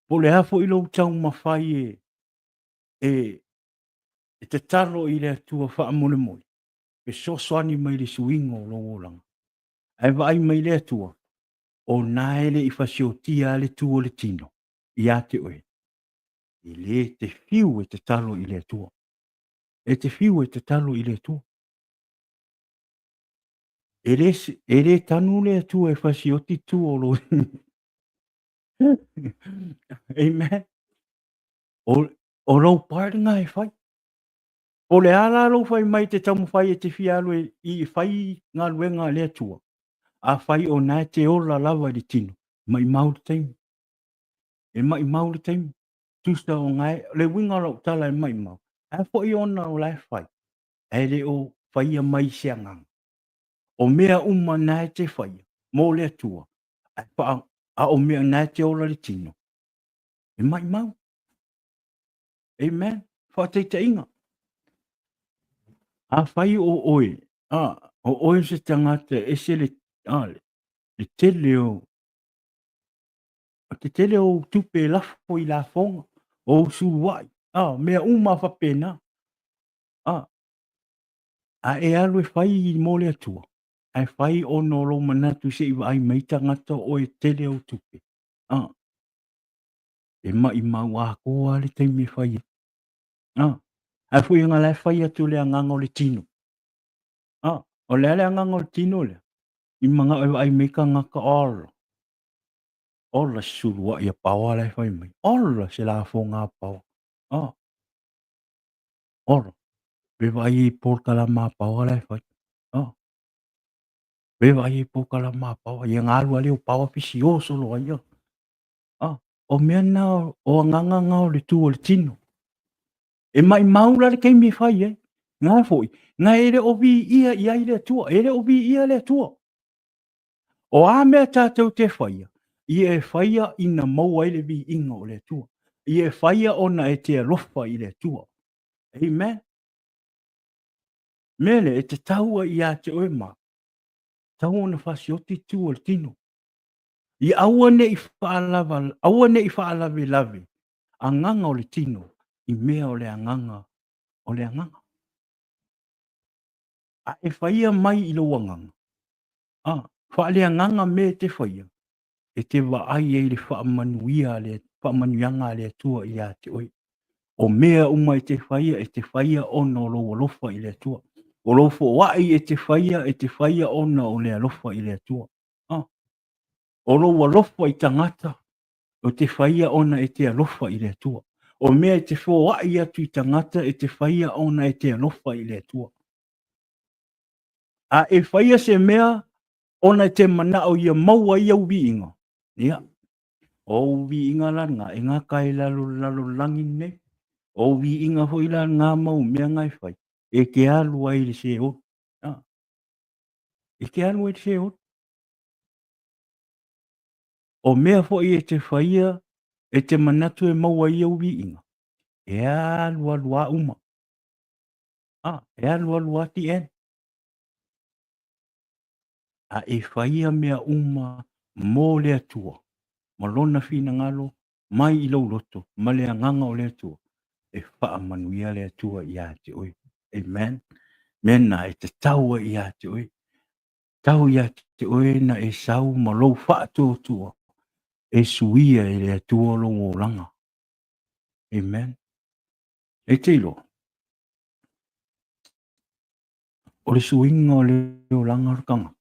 po o le a foi lou taumafai e, e, e tatalo i le Atua faamolemole, fesoasoani mai i le suiga o lou olaga. Ae vaai mai le Atua, o na e le i fasiotia le tu o le tino ia te oe, e le te fiu e tatalo i le Atua. E te fiu e tatalo i le Atua. E le, e le tanu le Atua e fasioti tu o lou... Amen. O, o lou part lena e fai. Po o le a la lou fai mai e te taumafai e te fia alu e, i fai galuega a le Atua, afai o na e te ola lava i le tino, maimau le taimi. E maimau le taimi. Tusa o na e, le uiga o lau tala e maimau, a foi ona o la e fai, ae le o faia mai se agaga. O mea uma na e te faia mo le Atua, ae faa, a o mea na e te ola i le tino, e maimau. Amen. Faataitaiga. Afai o oe, a, o oe se tagata e ese le, a, le tele o, te tele o tupe e lafo i lafoga, o ou suluai, a, mea uma faapena. A, a e alu e fai mo le Atua, ae fai ona o lou manatu se i vaai mai tagata o oe e tele ou tupe. A, e maimau atoa le taimi e fai ai. A, ae foi nga la e fai atu le agaga o le tino. A, o le a le agaga o le tino lea? I manao e vaai mai tagata, ola, ola se suluai a paoa la e fai mai. Ola se lafoga a paoa. A, ola, pe vaai i polokalama a paoa la e fai. A, pe vaai i polokalama a paoa. Ia nga alu a leo paoa fisi o solo ai. A, o mea na o agaga na o le tu o le tino. E maimau la le taimi e fai ai. Nga foi, nga e le o viia i ai le Atua, e le o viia le Atua. O a mea tatou te faia, ia e faia ina maua ai le viiga o le Atua. Ia e faia ona e te alofa i le Atua. Amen. Mea lea, e tatau ai ia te oe ma, tatau ona fasioti tu o le tino. Ia aua ne i faalava, aua ne i faalavelave agaga o le tino i mea o le agaga o le agaga. A e faia mai i lou agaga, a, faaleagaga mea e te faia, e te vaai ai i le faamanuia a le, faamanuiaga a le Atua ia te oe. O mea uma e te faia, e te faia ona o lou alofa i le Atua. O lou foai e te faia, e te faia ona o le alofa i le Atua. Ah, o lou alofa i tagata, o te faia ona e te alofa i le Atua. O mea e te foai atu i tagata, e te faia ona e te alofa i le Atua. A e faia se mea ona e te manao ia maua ai au viiga, ia, o ou viiga la lena, e gata i lalo lalolagi lenei. O ou viiga foi la lena ma ou mea na e fai, e te alu ai i le Seoli. Ah. E te alu ai i le Seoli. O mea foi e te faia, e te manatu e maua ai au viiga, e alualu a uma. Ah, e alualu a the end. A e faia mea uma mo le Atua, ma lona finagalo mai i lou loto, ma le agaga o le Atua, e faamanuia le Atua ia te oe. Amen. Mea na e tatau ai ia te oe. Tau ia te oe na e sau ma lou faatuatua e suia e le Atua lou olaga. Amen. E te iloa, o le suiga o le olaga o le tagata,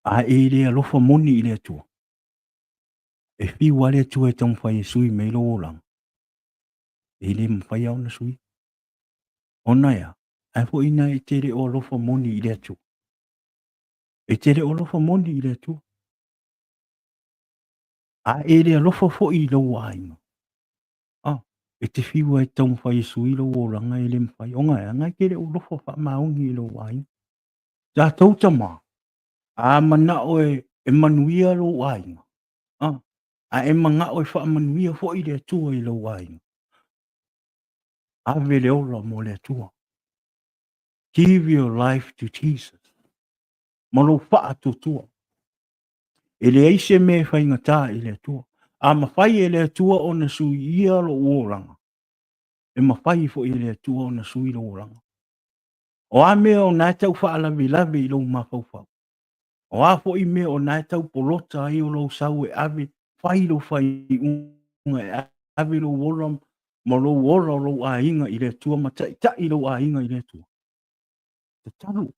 A e le alofa moni i le Atua, e fiu lava le Atua e taumafai e sui mai lou olaga, e le mafai lava ona sui. Ona e a? Ae foi ina e te le o alofa moni i le Atua. E te le o alofa moni i le Atua. A e le alofa foi i lou aiga, ah, e te fiu ai taumafai e sui lou olaga e le mafai. Ona e a? Ona e te le o alofa faamaoni i lou aiga. Tatou tama, a manao e manuia lou aiga, ah, a e manao e faamanuia foi le Atua i lou aiga, ave le ola mo le Atua. Give your life to Jesus. Ma lou faatuatua. E leai se mea e faigata i le Atua. A mafai e le Atua ona suia lou olaga, e mafai foi e le Atua ona sui lou olaga. O a mea o na e tau faalavelave i lou mafaufau, o a foi mea o na e tau polota ai o lou sau e ave, fai lou faaiuga e ave lou ola ma lou ola o lou aiga i le Atua ma taitai lou aiga i le Atua. Tatalo.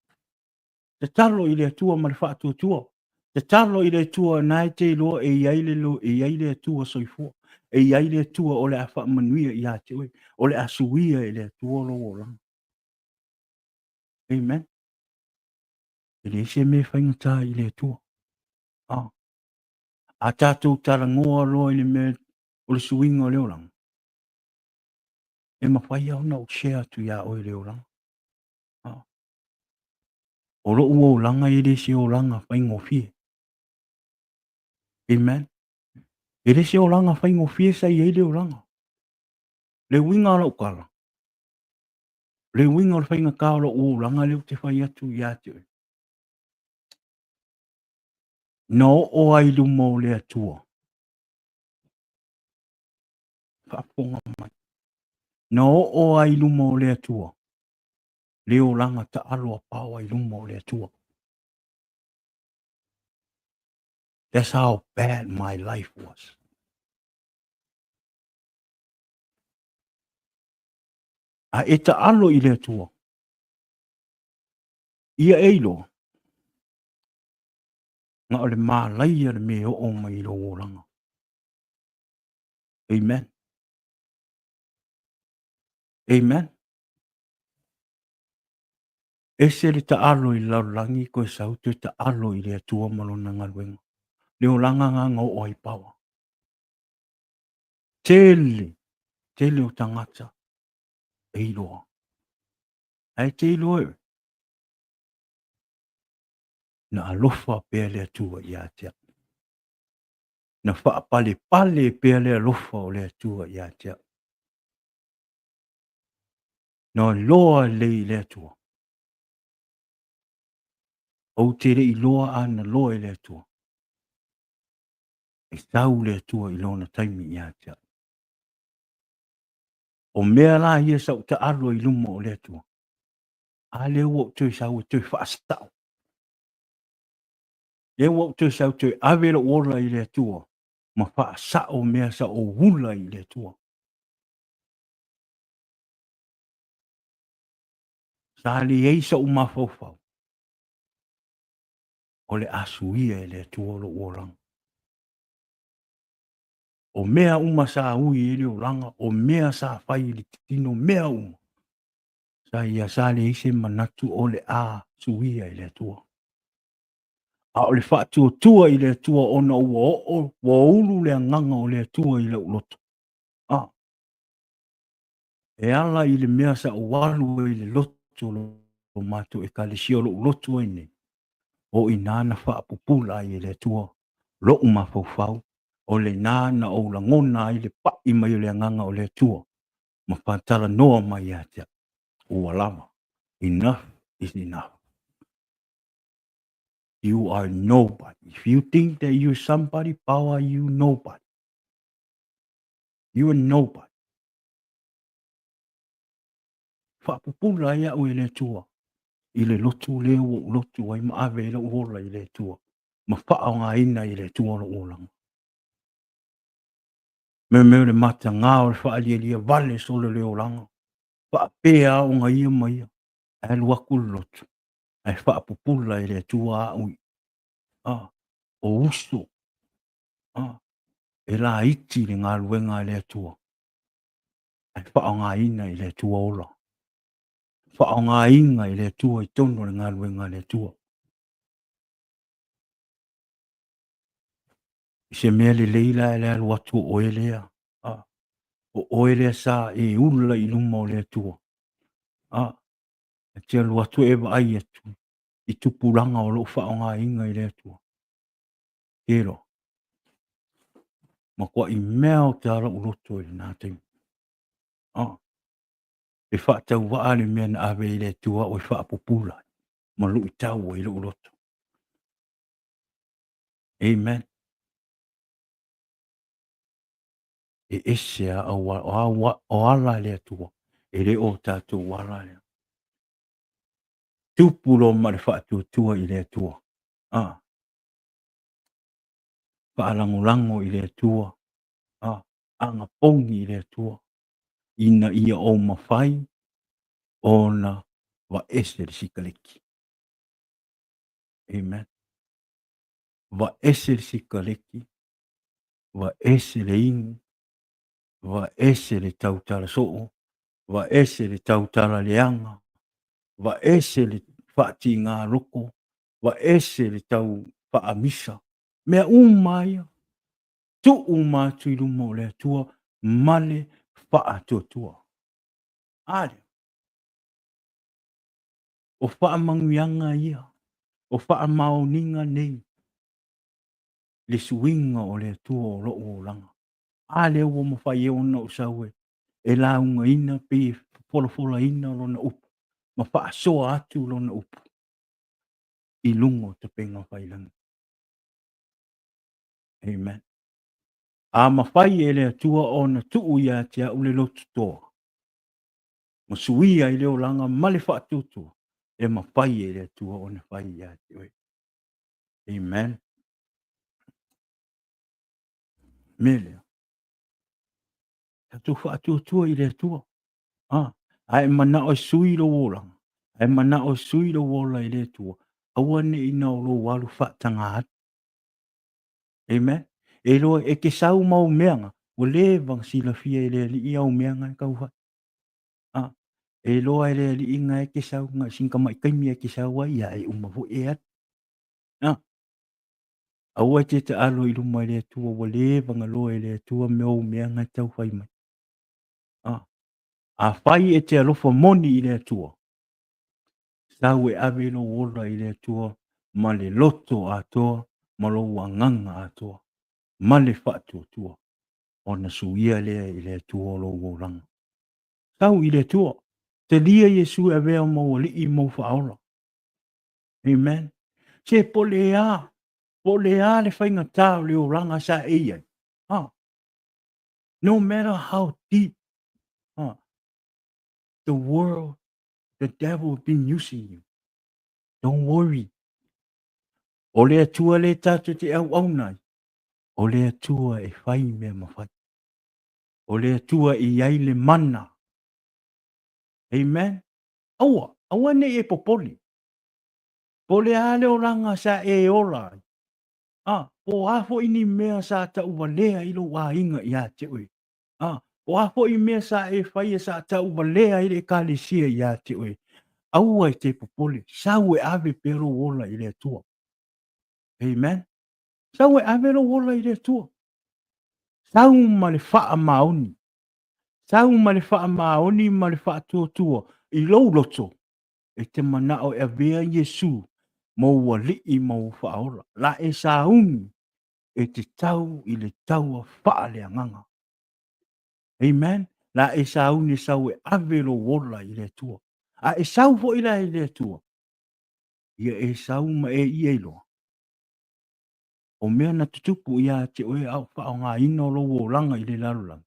Tatalo i le Atua ma le faatuatua. Tatalo i le Atua na e te iloa e i ai le, e i ai le Atua soifua. E i ai le Atua o le a faamanuia ia te oe. O le a suia e le Atua lou olaga. Amen. E leai se mea e faigata i le Atua. Ah. A tatou talanoa loa i le mea o le suiga o le olaga, e mafai lava ona ou share atu iā oe le olaga. Ah. O lou olaga e le se olaga faigofie. Amen. E le se olaga faigofie sa i ai le olaga. Le uiga o lau tala, le uiga o le faigata o lou olaga lea ou te fai atu ia te oe. Na oo ai luma o le Atua. Faafofoga mai. Na oo ai luma o le Atua. Le olaga taalo a paoa i luma o le Atua. That's how bad my life was. A e taalo i le Atua, ia e iloa, na o le malaia le mea e oo mai i lou olaga. Amen. Amen. Ese le taalo i le lalolagi toe sau toe taalo i le Atua ma lona galuega. Le olaga na na oo ai paoa. Tele, tele o tagata e iloa. Ae te iloa e oe, na alofa pea le Atua ia te au. Na faapalepale pea le alofa o le Atua ia te au. Na loa lelei i le Atua. Ou te le i loa a na loa e le Atua. E sau le Atua i lona taimi ia te au. O mea la ia sa ou taalo i luma o le Atua. A lea ua ou toe sau e toe faasao. Lea ua ou toe sau toe ave lou ola i le Atua ma faasao mea sa ou ula i le Atua. Sa leai sou mafaufau o le a suia e le Atua lou olaga. O mea uma sa ui ai le olaga, o mea sa fai i le tino, mea uma sa ia sa leai se manatu o le a suia e le Atua. A o le faatuatua i le Atua ona ua oo, ua ulu le agaga o le Atua i lou loto. Ah, e ala i le mea sa ou alu ai i le lotu o lo matou ekalesia o lou lotu ai nei, o i ina na faapupula ai e le Atua lou mafaufau, o lena na ou lagona ai le pai mai o le agaga o le Atua ma faatalanoa mai ia te au, ua lava, enough is enough. You are nobody. If you think that you're somebody, power you nobody. You are nobody. Faapupula ai au e le Atua i le lotu lea ua ou lotu ai ma ave ai lou ola i le Atua ma faaaogaina i le Atua lou olaga. Mea o le matagā o le faalialia vale solo le olaga. Faapea aoga ia ma ia, ae alu atu le lotu, ae faapupula e le Atua au i. O uso, e laiti le galuega a le Atua, ae faaaogaina i le Atua ola. Faaaogaina i le Atua i totonu o le galuega a le Atua. I se mea lelei la e le alu atu o oe lea, o oe lea sa e ula i luma o le Atua. E te alu atu e vaai atu i tupulaga o lo o faaaogaina i le Atua. E loa, matuai mea o te ala loto i lena taimi. E faatauvaa le mea na ave i le Atua o e faapupula ma luitau ai lou loto. Amen. E ese a o ala a le Atua, e le o tatou ala lea. Tupu loa ma le faatuatua i le Atua. Faalagolago i le Atua. Agapogi i le Atua. Ina ia ou mafai ona vaese le sikaleki. Amen. Vaese le sikaleki, vaese le inu, vaese le tautala soo, vaese le tautala leaga, vaese le faatiga loko, vaese le tau faamisa. Mea uma ia, tuu uma atu i luma o le Atua ma le faatuatua. A lea? O faamanuiaga ia, o faamaoniga nei, le suiga o le Atua o lou olaga. A lea ua mafai ai ona ou sau e laugaina pe folafolaina lona upu ma faasoa atu lona upu i luga o tapega failangi. Amen. A mafai e le Atua ona tuu ia te au le loto toa, ma suia ai le olaga ma le faatuatua, e mafai e le Atua ona fai ia te oe. Amen. Mea lea, tatou faatuatua i le Atua. A e manao e sui lou olaga, a e manao e sui lou ola i le Atua, aua ne i na o lou alu faataga atu. Amen. E iloa e te sau ma ou meaga, ua leva ona silafia e le Alii au meaga e tau fai. E iloa e le Alii na e te sau, na o sina tamai taimi e te sau ai, ia e uma foi e alu. Aua e te taalo i luma i le Atua, ua leva ona loa e le Atua mea ou meaga e tau fai mai. Afai e te alofa moni i le Atua, sau e ave lou ola i le Atua ma le loto atoa ma lou agaga atoa ma le faatuatua, ona suia lea i le Atua o lou olaga. Sau i le Atua, talia Iesu e avea ma ou alii ma ou faaola. Amen. Se po o le a, po o le a le faigata o le olaga sa e i ai. No matter how deep the world, the devil have been using you, don't worry. O le Atua le tatou te auauna ai, o le Atua e fai mea mafai. O le Atua e i ai le mana. Amen. Aua, aua ne i e popole. Po o le a le olaga sa e ola ai, po o a foi ni mea sa tauvalea ai lou aiga ia te oe, po o a foi mea sa e faia sa tauvalea ai le Ekalesia ia te oe, aua e te popole, sau e ave pea lou ola i le Atua. Amen. Sau e ave lou ola i le Atua. Sau ma le faamaoni. Sau ma le faamaoni ma le faatuatua i lou loto e te manao e avea Iesu ma ou alii ma ou faaola. La e sauni e te tau i le taua faaleagaga. Amen. La e sauni e sau e ave lou ola i le Atua. A e sau foi la i le Atua, ia e sau ma e ia iloa. O mea na tutupu ia te oe a o faaaogaina o lou olaga i le lalolagi.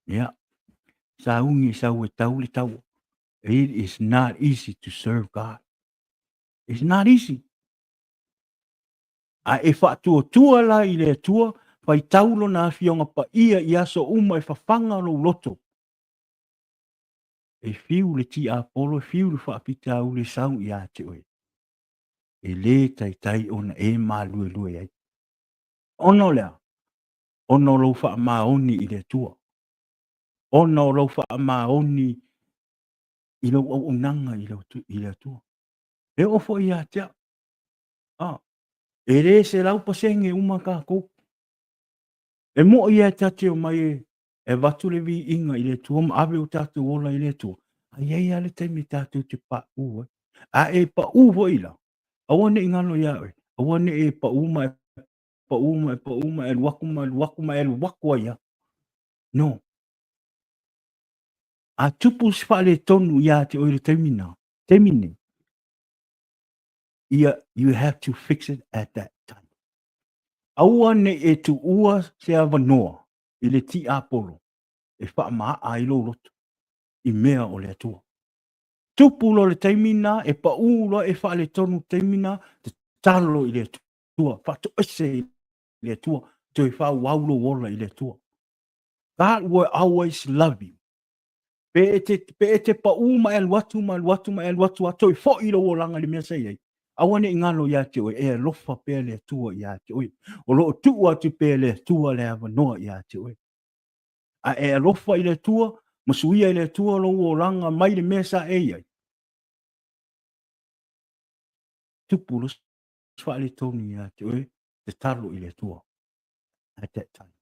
Ia, sauni e sau e tau le taua. It is not easy to serve God. It's not easy. A e faatuatua la i le Atua, faitau lona afioga paia i aso uma e fafaga lou loto. E fiu le tiapolo, e fiu le faafitauli e sau ia te oe. e lē taitai ona e maluelue ai. Ona o le a? Ona o lou faamaoni i le Atua. Ona o lou faamaoni i lou auaunaga i le Atua. E oo foi ia te au. Ah, e le 100% uma tatou. E moi lava ta te omai e avatu le viiga i le Atua ma ave o tatou ola i le Atua, ae i ai lava le taimi tatou te pauu ai. A e pau foi la, aua ne i galo ia oe, aua ne i e pau ma e pau ma e pau ma e alu atu ma alu atu ma e alu atu ai lava. No. A tupu se faaletonu ia te oe i le taimi na, taimi nei, ia, you have to fix it at that time. Aua ne i e tuua se avanoa i le tiapolo e faamaaa ai lou loto i mea o le Atua. Tupu loa le taimi lena, e pau loa e faaletonu le taimi lena, tatalo i le Atua, faatoese i le Atua, toe faaauau lou ola i le Atua. God will always love you. Pe e te, pe e te pau ma e alu atu ma alu atu ma e alu atu a toe foi lou olaga i le mea sa i ai. Aua ne i galo ia te oe, e alofa pea le Atua ia te oe. O lo o tuu atu pea le Atua le avanoa ia te oe. A e alofa i le Atua, ma suia i le Atua lou olaga mai le mea sa e i ai. Tupu lo faaletonu ia te oe, tatalo i le Atua. At that time.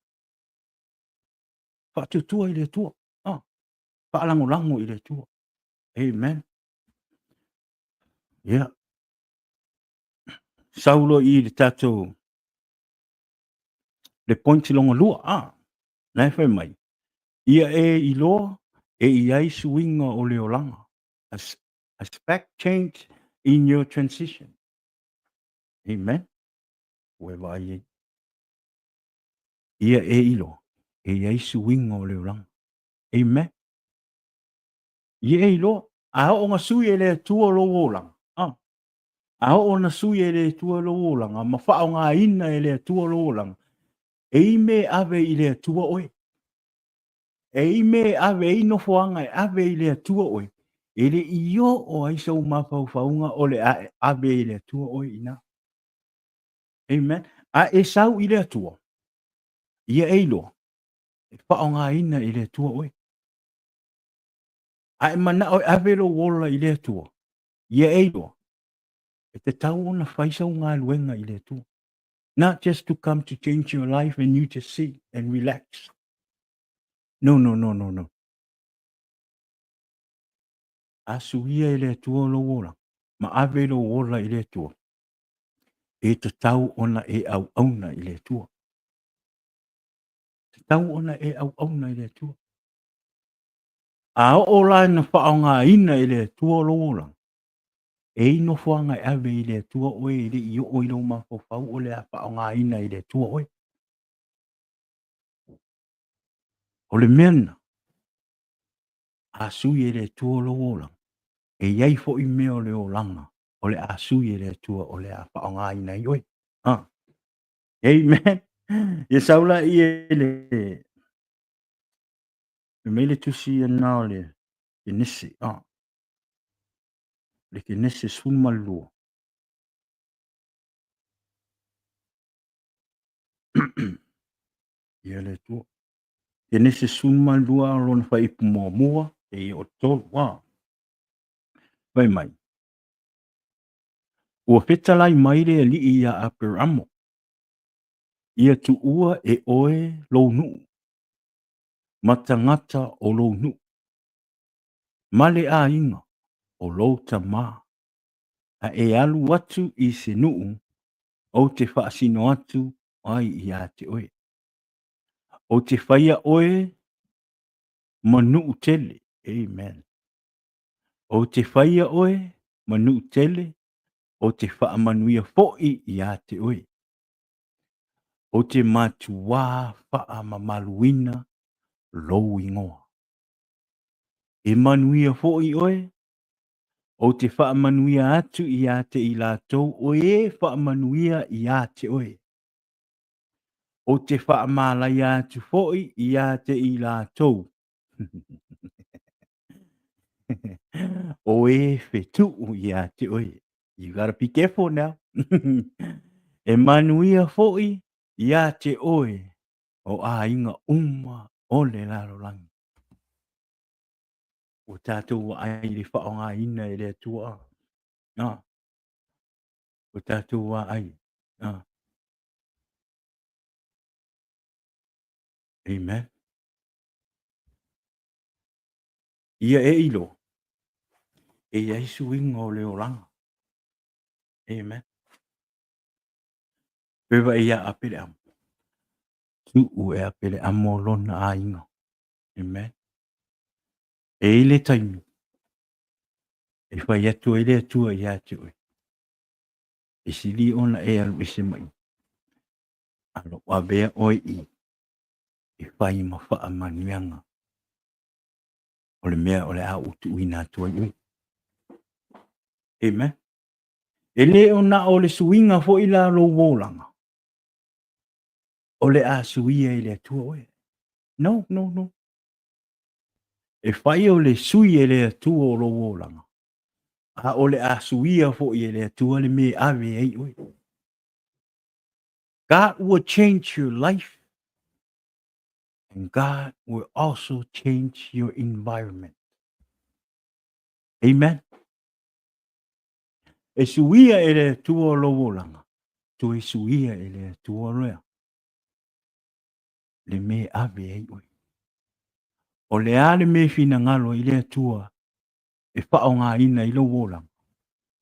Faatuatua i le Atua. Ah, faalagolago i le Atua. Amen. Yeah. Sau loa i le tatou le point longa lua. Ah, na e fai mai. Ia e iloa e i ai suiga o le olaga. Expect change in your transition. Amen. Ua e vaai ai. Ia e iloa e i ai suiga o le olaga. Amen. Ia e iloa, a oo na sui e le Atua lou olaga, a, a oo na sui e le Atua lou olaga, ma faaaogaina e le Atua lou olaga, e i me e ave i le Atua oe. E i me e ave, e i nofoaga e ave i le Atua oe, e le i oo ai sou mafaufauga o le a ave i le Atua oe i ina. Amen. A e sau i le Atua, ia e iloa, e faaaogaina e le Atua oe. A e manao e ave lou ola i le Atua, ia e iloa, e tatau ona fai sau galuega i le Atua. Not just to come to change your life and you just sit and relax. No, no, no, no, no. A suia e le Atua lou ola, ma ave lou ola i le Atua, e tatau ona e auauna i le Atua. Tatau ona e auauna i le Atua. A oo la ina faaaogaina e le Atua lou olaga, e i nofoaga e ave i le Atua oe e le i oo i lou mafaufau o le a faaaogaina e le Atua oe. O le mea lena, a sui e le Atua lou olaga, e i ai foi mea o le olaga o le a sui e le Atua o le a faaaogaina ai oe. Ah. Amen. Ia sau la i e le Fai mai le tusi lena o le Kenese, ah. Le Kenese 12. Ia le Atua. Kenese 12 lona fuaiupu muamua, e o tolu, ah. Fai mai. Ua fetalai mai le Alii iā Aperamo, Ia tuua e oe lou nuu, ma tagata o lou nuu, ma le aiga o lou tamā, a e alu atu i se nuu ou te faasino atu ai iā te oe. Ou te faia oe ma nuu tele. Amen. Ou te faia oe ma nuu tele, ou te faamanuia foi iā te oe. Ou te matuā faamamaluina lou ingoa. E manuia foi oe, ou te faamanuia atu iā te i latou o e faamanuia iā te oe. Ou te faamalaia atu foi iā te i latou o e fetuu iā te oe. You gotta be careful now. E manuia foi ia te oe o aiga uma o le lalolagi. Ua tatou vaai i le faaaogaina e le Atua. Ah. Ua tatou vaai. Ah. Amen. Ia e iloa, e i ai suiga o le olaga. Amen. Pe vaai ia Apeleamo. Tuu e Apeleamo lona aiga. Amen. E i le taimi e fai atu ai le Atua ia te oe, e sili ona e alu ese mai, a lo avea oe i e fai ma faamanuiaga o le mea o le a ou tuuina atu ai oe. Amen. E le o na o le suiga foi la lou olaga, o le a suia i le Atua oe. No, no, no. E fai o le sui e le Atua o lou olaga, a o le a suia foi e le Atua le mea e ave ai oe. God will change your life and God will also change your environment. Amen. E suia e le Atua lou olaga, toe suia e le Atua lea le mea e ave ai oe. O le a le mea e finagalo ai le Atua e faaaogaina i lou olaga,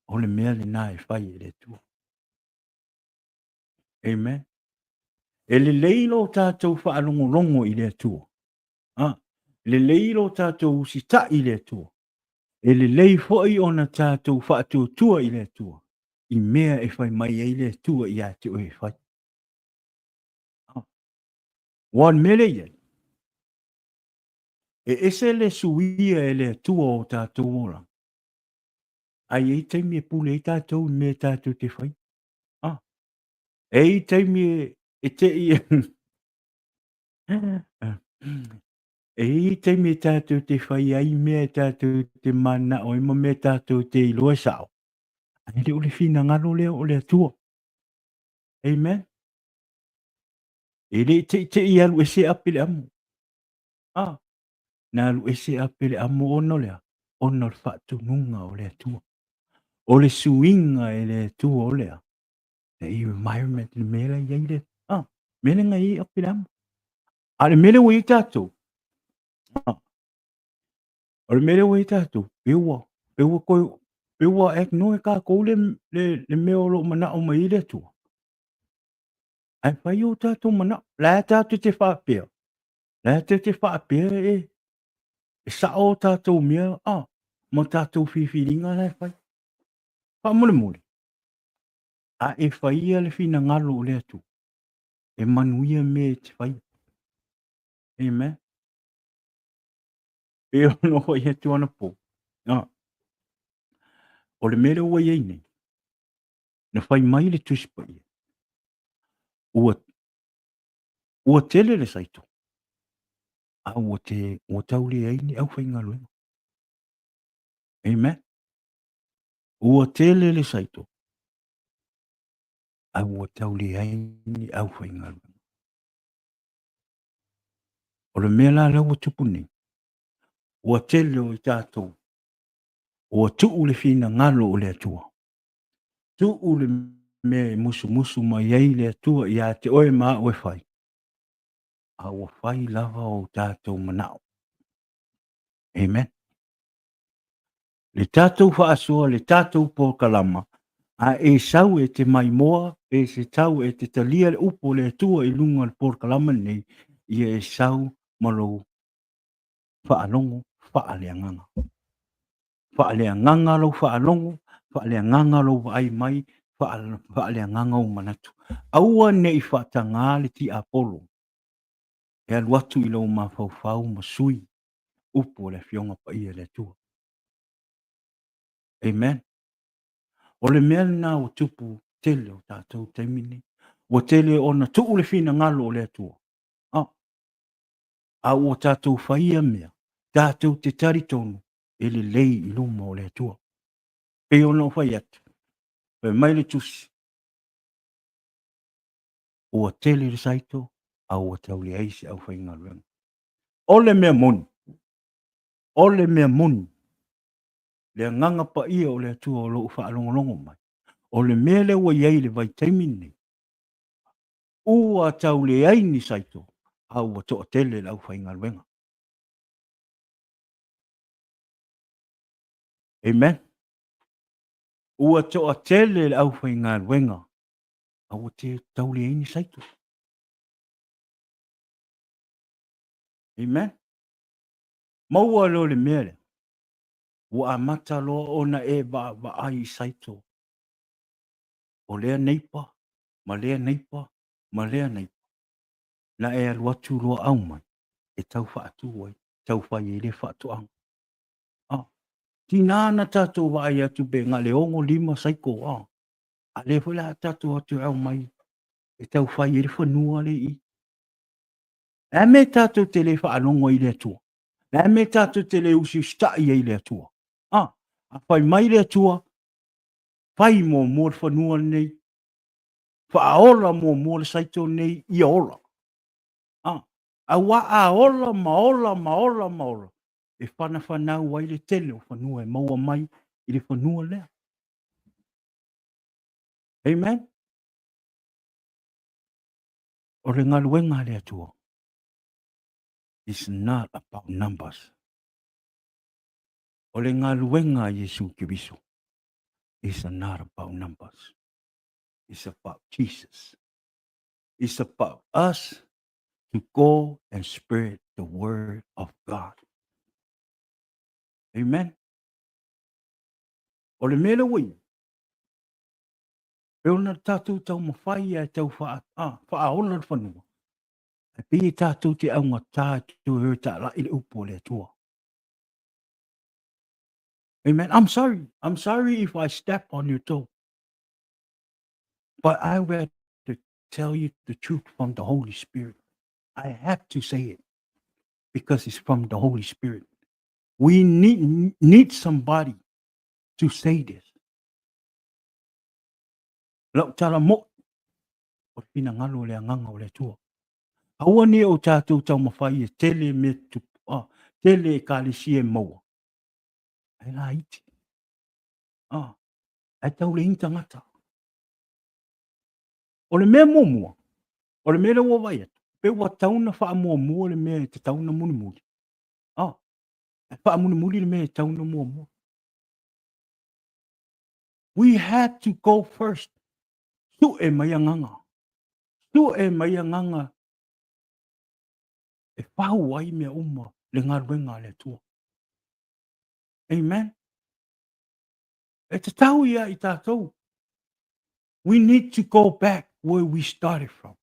o le mea lena e fai e le Atua. Amen. E lelei lo tatou faalogologo i le Atua. Ah, lelei lo tatou usitai i le Atua. E lelei foi ona tatou faatuatua i le Atua i mea e fai mai ai le Atua ia te oe e fai. Ah. Ua o le mea lea i ai, e ese le suia e le Atua o tatou olaga, Ae i ai taimi e pule ai tatou i mea tatou te fai. Ah. E i taimi e te i e i taimi e tatou te fai ai mea e tatou te manao ai ma mea tatou te iloa e sao. Ae le o le finagalo lea o le Atua. Amen. E le te i te i alu ese Apeleamo. Ah. Na alu ese Apeleamo ona o le a? Ona o le faatonuga o le Atua. O le suiga e le Atua o le a? The environment, le mea la i ai le, ah, mea lea na i ai Apeleamo. A o le mea lea ua i ai tatou, ah, o le mea lea ua i ai tatou, pe ua, pe ua toe, pe ua ignore tatou le, le, le mea o lo o manao mai ai le Atua. Ae fai o tatou manao. La e tatou te faapea, La te te faapea e, e sao o tatou mea, ah, ma tatou filifiliga la e fai. Faamolemole, a e faia le finagalo o le Atua, e manuia mea e te faia. Amen. Pe ono fai atu anapo. Ah. O le mea lea ua i ai nei, na fai mai le Tusi Paia, ua Ua tele le saito, a ua te, ua tau leai ni aufaigaluega. Amen. Ua tele le saito, a ua tau leai ni aufaigaluega. O le mea la lea ua tupu nei, ua tele o i tatou, ua tuu le finagalo o le Atua. Tuu le mea e musumusu mai ai le Atua ia te oe ma au e fai, a ua fai lava o tatou manao. Amen. Le tatou faasoa, le tatou polokalama, a e sau e te maimoa, pe se tau e te talia le upu o le Atua i luga o le polokalama lenei, ia e sau ma lou faalogo faaleagaga. Faaleagaga lou faalogo, faaleagaga lou vaai mai, faaleagaga ou manatu. Aua ne i faatagā le tiapolo e alu atu i lou mafaufau ma sui upu o le Afioga Paia a le Atua. Amen. O le mea lena ua tupu tele o tatou taimi nei. Ua tele ona tuu le finagalo o le Atua. Ah, a ua tatou faia mea, tatou te talitonu e lelei i luma o le Atua. Pei ona ou fai atu, Fai mai le tusi, ua tele le saito, a ua tau leai se aufaigaluega. O le mea moni, o le mea moni, le agaga paia o le Atua o lo o faalogologo mai, o le mea lea ua i ai i le vaitaimi lenei, ua tau leai ni saito, a ua toatele le aufaigaluega. Amen. Ua toatele le aufaigaluega, a ua tau leai ni saito. Amen. Maua loa le mea lea, ua amata loa ona e vaavaai i saito o lea neipa, ma lea neipa, ma lea neipa, na e alu atu loa aumai e tau faatu ai, tau fai ai lea faatoaga. Ah, tiga na tatou vaai atu pe na le 6, 5 saiko, ah. A lea foi la tatou atu e aumai e tau fai ai le fanua le i. Le a mea tatou te le faalogo ai i le Atua? Le a mea tatou te le usiusitai ai i le Atua? Ah, a fai mai le Atua, fai muamua le fanua lenei, faaola muamua le saito lenei ia ola. Ah, aua a ola ma ola ma ola ma ola, e fanafanau ai le tele o fanua e maua mai i le fanua lea. Amen. O le galuega a le Atua is not about numbers. O le galuega a Iesu Keriso is not about numbers. It's about Jesus. It's about us to go and spread the word of God. Amen. O le mea lea ua i ai, e ona tatou taumafai e tau faaola le fanua, e pei e tatou te augata e toe talai le upu a le Atua. Amen. I'm sorry. I'm sorry if I step on your toe. But I rather tell you the truth from the Holy Spirit. I have to say it because it's from the Holy Spirit. We need somebody to say this. Lau tala mo'i, o le finagalo o le agaga o le Atua. Aua ne o tatou taumafai e tele mea tupu, ah, tele ekalesia e maua. Ae laiti. Ah, ae tau leai ni tagata. O le mea muamua, o le mea lea ua vaai atu, pe ua tatau ona faamuamua le mea e tatau ona mulimuli. Ah, ae faamulimuli le mea e tatau ona muamua. We had to go first. Sue mai agaga. Sue mai agaga e fau ai mea uma le galuega a le Atua. Amen. E tatau ia i tatou. We need to go back where we started from.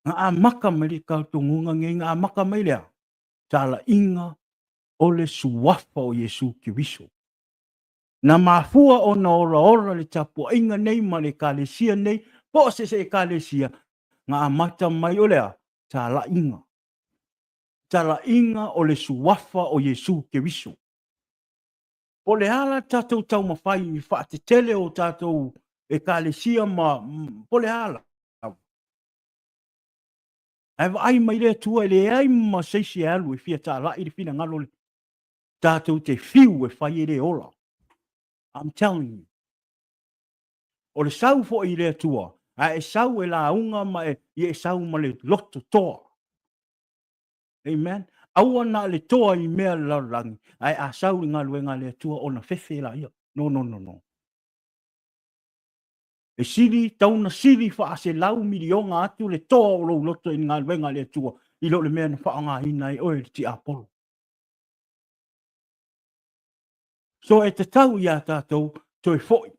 Nga amaka mai le kautoguga nei, nga amaka mai lea, talaiga o le suafa o Iesu Keriso. Na mafua ona olaola le tapuaiga nei ma le ekalesia nei, po o se se ekalesia, nga amata mai o lea, talaiga. Talaiga o le suafa o Iesu Keriso. Po o le a la tatou taumafai i faatetele o tatou ekalesia ma po o le a lava. Ae vaai mai le Atua e leai ma se isi e alu e fia talai le finagalo le tatou te fiu e fai e le ola. I'm telling you. O le sau foi i le Atua, a e sau e lauga ma e, ia e sau ma le loto toa. Amen. Aua na le toa i mea le lalolagi, ae a sau i galuega a le Atua ona fefe laia. No, no, no, no. E sili, tau na sili faaselau miliona atu le toa o lou loto i galuega a le Atua i lo le mea na faaaogaina ai oe le tiapolo. So e tatau iā tatou toe foi.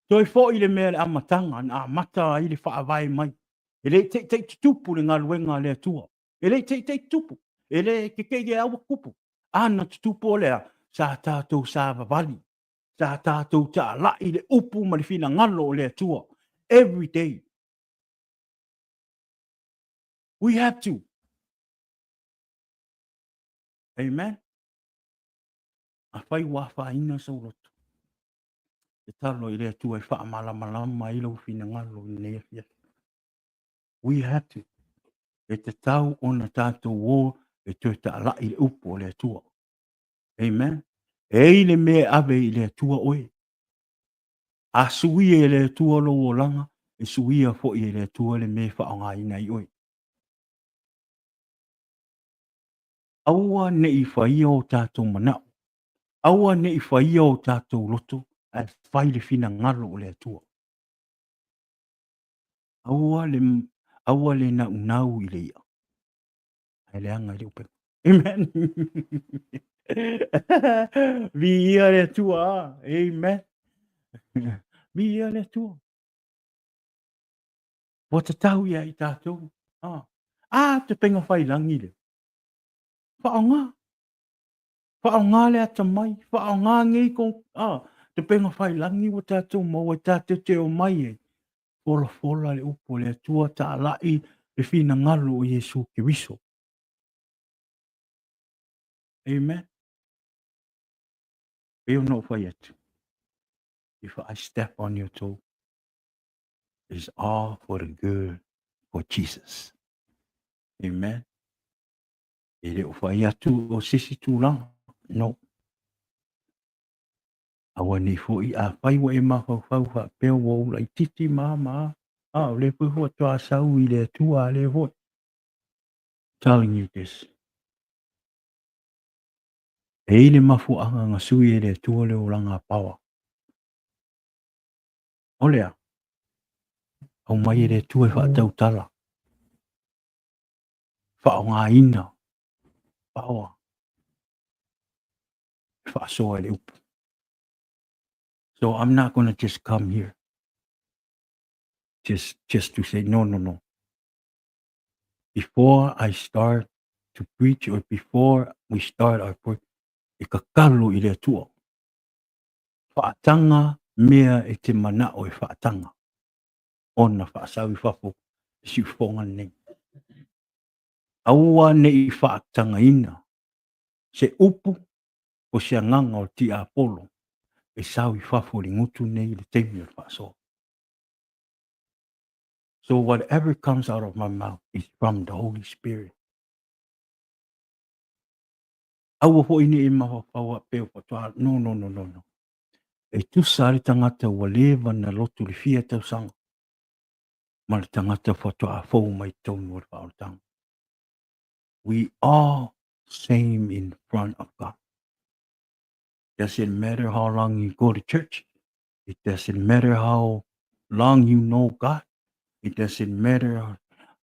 Toe foi le mea le amataga na amata ai le faavae mai. E le i teitei tutupu le galuega a le Atua. E le i teitei tutupu. E le kekei e aua tupu. A na tutupu o lea, sa tatou savavali. Sa tatou talai le upu ma le finagalo o le Atua. Every day. We have to. Amen. Afai ua afaina sou loto. Tatalo i le Atua e faamalamalama ai lou finagalo i lenei afiafi. We have to. E tatau ona tatou o e toe taalai le upu a le Atua. Amen. E i le mea e ave i le Atua oe. A suia e le Atua lou olaga, e suia foi e le Atua le mea e faaaogaina ai oe. Aua ne i faia o tatou manao. Aua ne i faia o tatou loto, ae fai le finagalo o le Atua. Aua le, aua le naunau i le i'a, ae leaga i le upega. Amen. Viia le Atua. Amen. Viia le Atua. Ua tatau ia i tatou. Ah, ah te penga whai langi le. Whaonga. Whaonga le atamai. Whaonga ngei ko. Ah, te penga whai langi ua tātou maua e tātou te o mai e. Folafola le upu o le Atua taala'i le finagalo o Iesu Keriso. Amen. Pei ona ou fai atu, if I step on your toe, it's all for the good for Jesus. Amen. E le o fai atu o sisi tulaga. No. Aua nei foi afai ua e mafaufau faapea ua ou laitiiti ma ma a, a o lea foi faatoa sau i le Atua a lea foi. Telling you this. E i le mafuaaga na sui e le Atua le olaga a Paoa. O le a? Aumai e le Atua e faatautala. Faaaogaina Paoa. E faasoa i le upu. So I'm not going to just come here just to say no, no, no. Before I start to preach or before we start our prayer, e kakalo i le Atua. Faataga mea e te manao e faataga ona faasau i fafo i siufofoga lenei. Aua ne i faatagaina se upu o se agaga o le tiapolo e sau i fafo i le gutu nei i le taimi o le faasoa. So whatever comes out of my mouth is from the Holy Spirit. Aua foi ne i mafaufau faapea faatoa, no, no, no, no, no. E tusa le tagata ua leva na lotu le fia tausaga ma le tagata faatoa fou mai totonu o le faaolataga. We all same in front of God. Doesn't matter how long you go to church. It doesn't matter how long you know God. It doesn't matter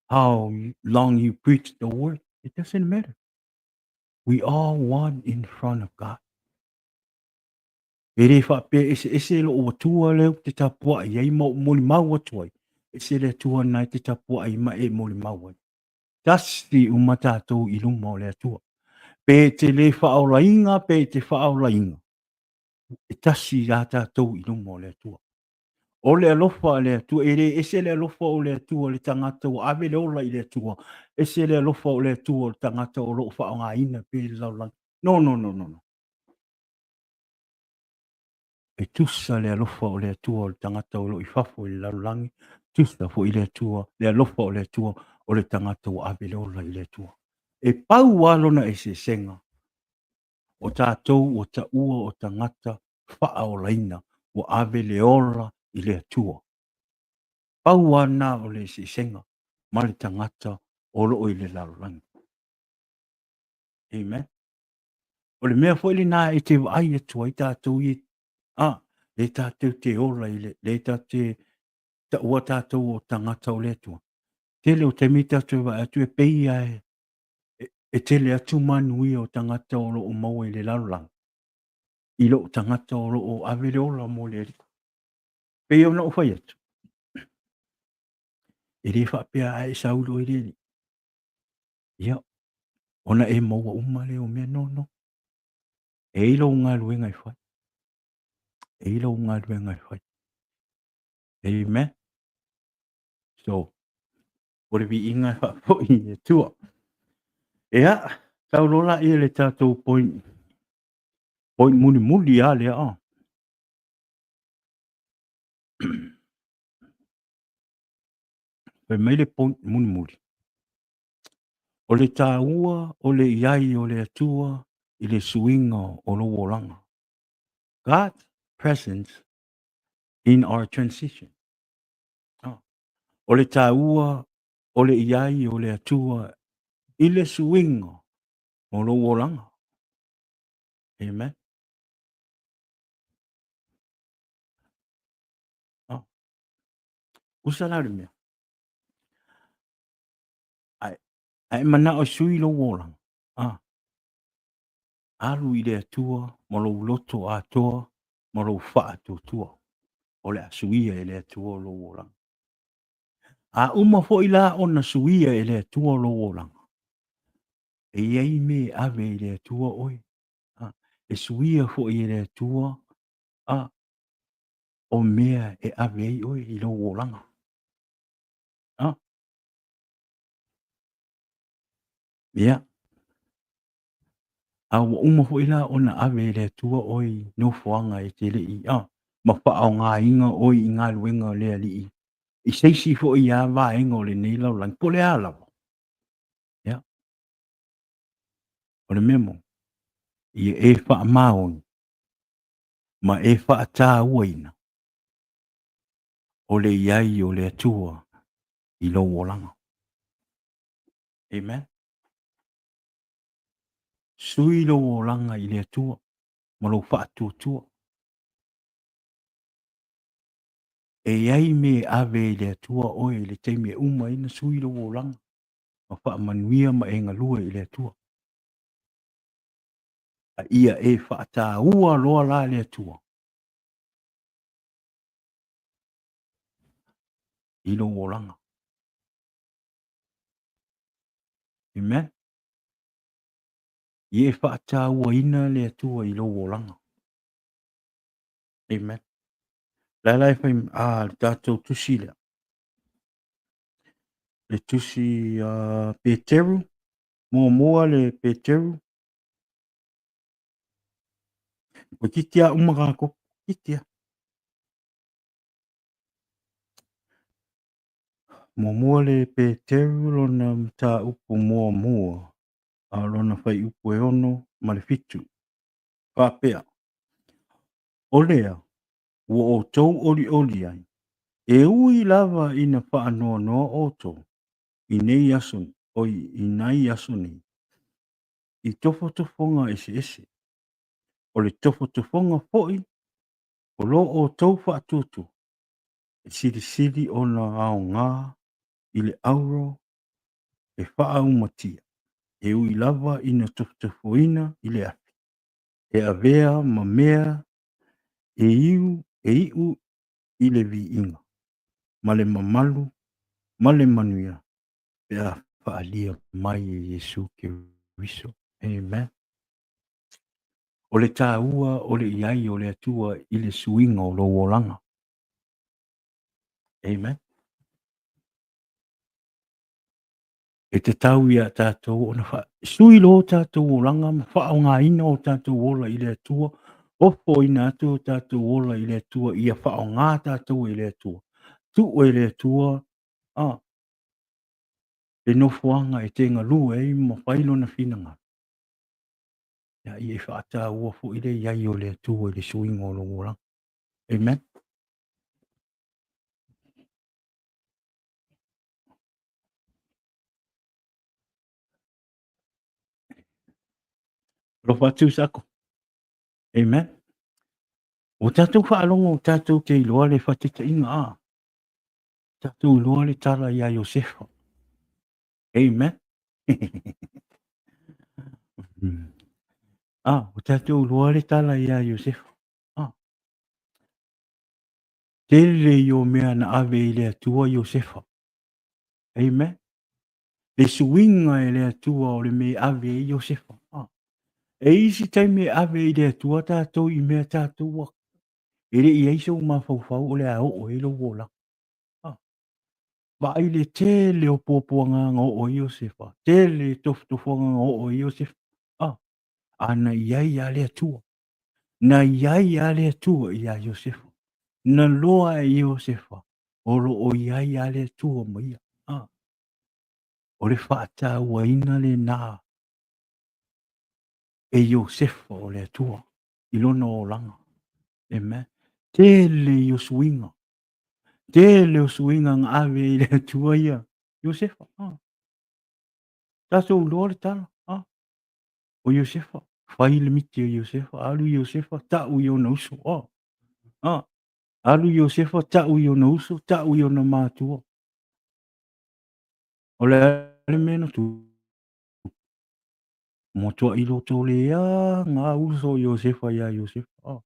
how long you preach the word. It doesn't matter. We all one in front of God. E le faapea eseese lou Atua lea ou te tapuai ai ma ou molimau atu ai. Ese le Atua na e te tapuai ma e molimau ai. Tasi uma tatou i luma o le Atua. Pe te le faaolaina, pe te faaolaina, e tasi la tatou i luma o le Atua. O le alofa a le Atua, e le ese le alofa o le Atua le tagata ua ave le ola i le Atua, ese le alofa o le Atua o le tagata o lo o faaaogaina pea i le lalolagi. No, no, no, no, no. E tusa le alofa o le Atua o le tagata o lo o i fafo i le lalolagi, tusa foi le Atua, le alofa o le Atua o le tagata ua ave le ola i le Atua. E pau lava lona eseesega, o tatou ua taua o tagata faaolaina ua ave le ola i le Atua. Pau lava lena o le eseesega ma le tagata o lo o i le lalolagi. Amen. O le mea foi lena e te vaai atu ai tatou i a, le tatou te ola i le, le tatou te taua tatou o tagata o le Atua. Tele o taimi tatou e vaai atu e pei lava e, e tele atu manuia o tagata o lo o maua i le lalolagi i lou tagata o lo o ave le ola mo le Alii. Pei ona ou fai atu, e le faapea a e sau loa i le Alii, ia, ona e maua uma lea o mea, no, no. E i lou galuega e fai. E i lou galuega e fai. Amen. So, o le viiga e faafoi i le Atua. Ia, tau loa laia le tatou point, point mulimuli lava lea. Fai mai le point mulimuli, o le taua o le i ai o le Atua i le suiga o lou olaga. God's presence in our transition. Oh. O le taua o le i ai o le Atua i le suiga o lou olaga. Amen. Oh. Usa la le mea. Ae, ae manao e sui lou olaga. Ah. Alu i le Atua ma lou loto atoa ma lou faatuatua. O le a suia e le Atua lou olaga. A uma foi la ona suia e le Atua lou olaga, e i ai mea e ave i le Atua oe. A, e suia foi e le Atua a, o mea e ave ai oe i lou olaga. A. Ia. A ua uma foi la ona ave e le Atua oe i nofoaga e te le i, a, ma faaaogaina oe i galuega a le Alii i se isi foi lava vaega o lenei lalolagi, po o le a lava. Ia. O le mea moni, ia e faamaoni ma e faatauaina o le i ai o le Atua i lou olaga. Amen. Sui lou olaga i le Atua ma lou faatuatua. E i ai mea e ave i le Atua oe i le taimi e uma ai ona sui lou olaga ma faamanuia ma e galue i le Atua. A ia e faataua loa la le Atua i lou olaga. Amen. Ia e faatauaina le Atua i lou olaga. Amen. La la e fai, ah, le tatou tusi lea. Le tusi a Peteru, muamua le Peteru. Ua titi a uma kākou. Titi a. Muamua le Peteru lona mataupu muamua, a lona fuaiupu e 6 ma le 7. Faapea, O lea ua outou olioli ai, e ui lava ina faanoanoa outou i nei aso, oi, i nai aso nei, i tofotofoga eseese, o le tofotofoga foi o lo outou faatuatua, e silisili ona aoga i le auro e faaaumatia, e ui lava ina tofotofoina i le afi, e avea ma mea e iu, e iu i le viiga, ma le mamalu, ma le manuia, pe a faaalia mai e Iesu Keriso. Amen. O le taua o le i ai o le Atua i le suiga o lou olaga. Amen. E tatau iā tatou ona sui loa o tatou olaga ma faaaogaina o tatou ola i le Atua, ofoina atu o tatou ola i le Atua, ia faaaoga tatou e le Atua, tuu e le Atua a le nofoaga e te galue ai ma fai lona finagalo. Ia, ia e faataua foi le i ai o le Atua i le suiga o lou olaga. Amen. Alofa atu Sako. Amen. Ua tatou faalogo, tatou te iloa le faataitaiga a. Tatou iloa le tala iā Iosefa. Amen. Ah, ua tatou iloa le tala iā Iosefa. Ah. Tele i o mea na ave i le Atua Iosefa. Amen. Le suiga e le Atua o le mea e ave ai Iosefa. Ah. E isi taimi e ave i le Atua tatou i mea tatou ua e le i ai sou mafaufau o le a oo ai lou olaga. Ah. Vaai le tele o puapuaga na oo ai Iosefa, tele tofotofoga na oo ai Iosefa. Ah. A na i ai lava le Atua. Na i ai lava le Atua iā Iosefa. Na loa e Iosefa o lo o i ai a le Atua ma ia. A. O le faatauaina lena e Iosefa o le Atua i lona olaga. Amen. Tele i o suiga. Tele o suiga na ave i le Atua ia Iosefa. A. Tatou iloa le tala. A. O Iosefa, fai le miti o Iosefa, alu Iosefa, tau i ona uso. A. A. Alu Iosefa, tau i ona uso, tau i ona matua. O le a le mea na tupu? Matuai loto leaga uso o Iosefa iā Iosefa. A.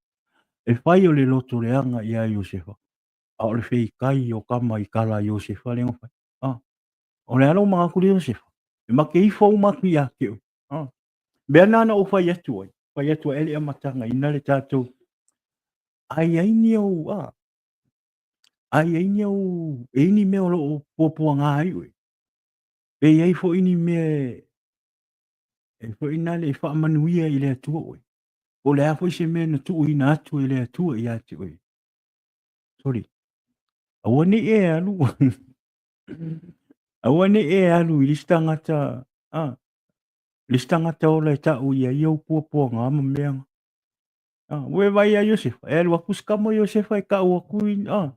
E fai o le loto leaga iā Iosefa, a o le feikai o kama i kala a Iosefa lea na fai. A. O le a lou manatu le Iosefa? E make ifo uma atu ia te oe. A. Mea na na ou fai atu ai, fai atu ai le amatagaina le tatou a i ai ni ou a a i ai ni ou e i ni mea o lo o puapuaga ai oe, pe i ai foi ni mea e foi nale e faamanuia i le Atua oe, po o le a foi se mea na tuuina atu e le Atua ia te oe. Sorry. Aua ne i e alu. Aua ne i e alu i le isi tagata, a, le isi tagata ola e tau i ai ou puapuaga ma mea. A, ua e vaai ia Iosefa, e alu atu si tama Iosefa e tau atu i, a,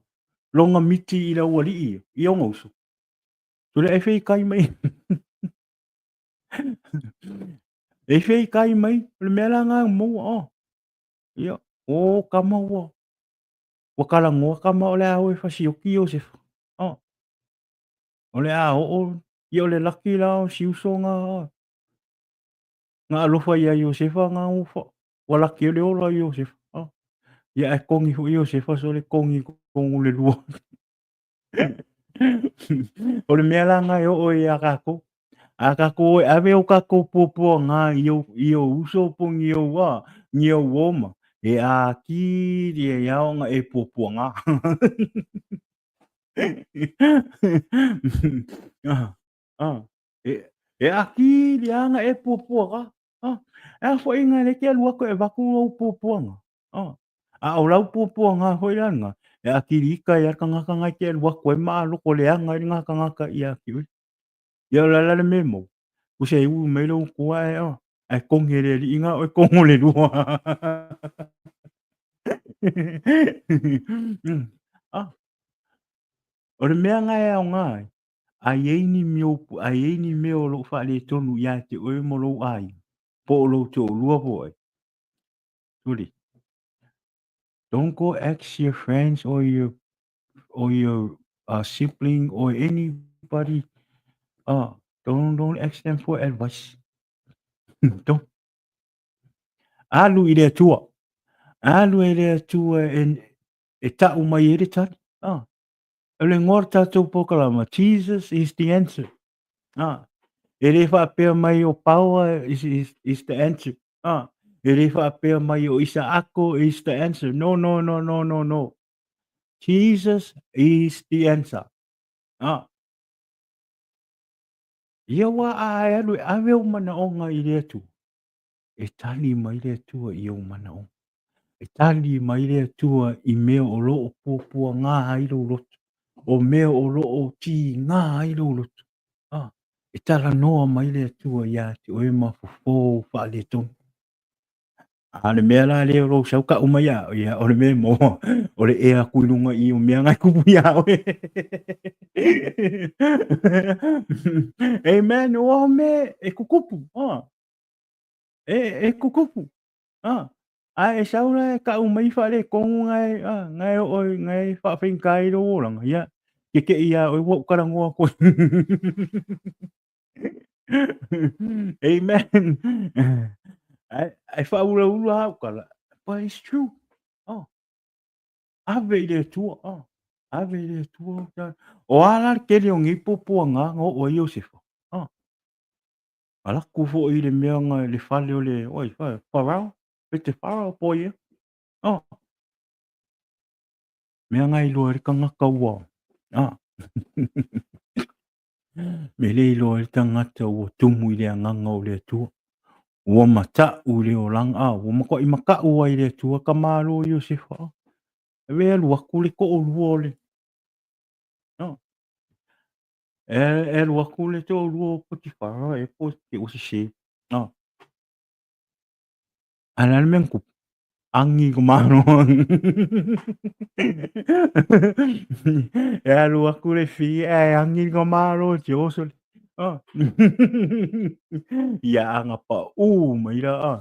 lona miti i le aualii ia, i ona uso. Sole e feikai mai. E feikai mai, o le mea la lena e maua, a. Ia, o tama ua, ua talanoa tama o le a o e fasioti Iosefa. A, o le a oo, ia o le laki la o si uso na, a, na alofa ia Iosefa na ua, ua laki ai le ola o Iosefa. A, ia ae kogi foi Iosefa sole kogi i totonu o le lua. O le mea la lena e oo ai ia tatou. A tatou o e ave o tatou puapuaga i ou, i ou uso po ni ou a, ni ou uo ma, e atili ai lava ona e puapuaga. E, e atili lava ona e puapuaga. Ah, e a foi na le te alu atu e avatu ou puapuaga. Ah, a o lau puapuaga foi la lena, e atili ita ai lava le tagata na e te alu atu ai ma loko leaga ai lena tagata ia te oe. Ia o le a la le mea e maua? Tusa e ui mai lou matua ae, ah, ae kogi e le alii na oe kogo le lua. Ah, o le mea na e aoga ai, a i ai ni mea, a i ai ni mea o lo o faaletonu ia te oe ma lou aiga, po o lou toalua po o ai, sole, don't go ask your friends or your or your sibling or anybody, don't ask them for advice. Don't. Alu i le Atua. Alu e le Atua e, e ta'u mai ai le tali. Ah. O le igoa o le tatou polokalama, Jesus is the answer. Ah. E le faapea mai o power is the answer. Ah. E le faapea mai o Isaako is the answer. No, no, no, no, no, no. Jesus is the answer. Ah. Ia wā a e alu e ave ou manaoga i le Atua, e tali mai le Atua i ou manaoga. E tali mai le Atua i mea o lo o puapuagā ai lou loto, o mea o lo o tīgā ai lou loto. Ah, e talanoa mai le Atua iā te oe ma fofo ou faaletonu. A o le mea la lea o lou sau kau mai ia, ia o le mea moa, o le ea aku i lunga i o mea ngai kupu iā oe. Amen, o mea e kukupu, ah. E, e kukupu, ah. A e sau la e kau mai faaletonu ngai, ah, ngai oo ngai faafaigata ai lou olaga, ia, kekeʻi iā oe ua ou talanoa atu ai. Amen. Ai faaulaula au tala. But it's true. Oh. Ave i le Atua. Oh. Ave i le Atua. O a la le tele o nei puapuaga na oo ai Iosefa. Oh. Alaku foi i le mea na le fale o le, oi, Farao, pe te Farao po ia. Oh. Mea na iloa ai le tagata ua. Ah. Me le iloa ai le tagata ua tumu i le agaga o le Atua. Ua mata'u i le olaga, a ua matuai mata'u ai i le Atua ka malo o Iosefa. E alu aku le toalua o le, no. E alu aku le toalua o Potifara e po te ua sese. No. A o le a le mea na tupu? Agi ka malo. E alu aku le fi ae agi ka malo te oso. Oh. Ia aga paʻū mai la a.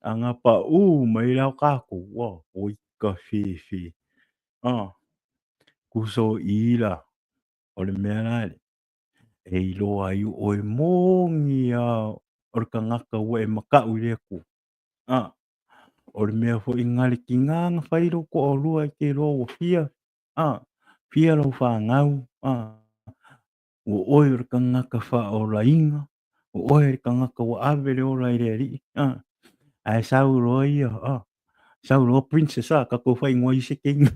Aga paʻū mai la o kākou. Ua, oi ka fefe. Ah. Kuso i la. O le mea la le. E iloa ai ʻoe moni a o le kanaka ua e makaʻu i le Akua. Ah. O le mea foi na le tiga na fai lou toalua e te iloa ua fia, ah, fia lau fanau, ah, ua ʻoe o le kanaka faaolaina, ua ʻoe le kanaka ua ave le ola i le Alii, ah, ae sau loa ia, ah, sau loa princess, ah, tatou faaigoa i se king.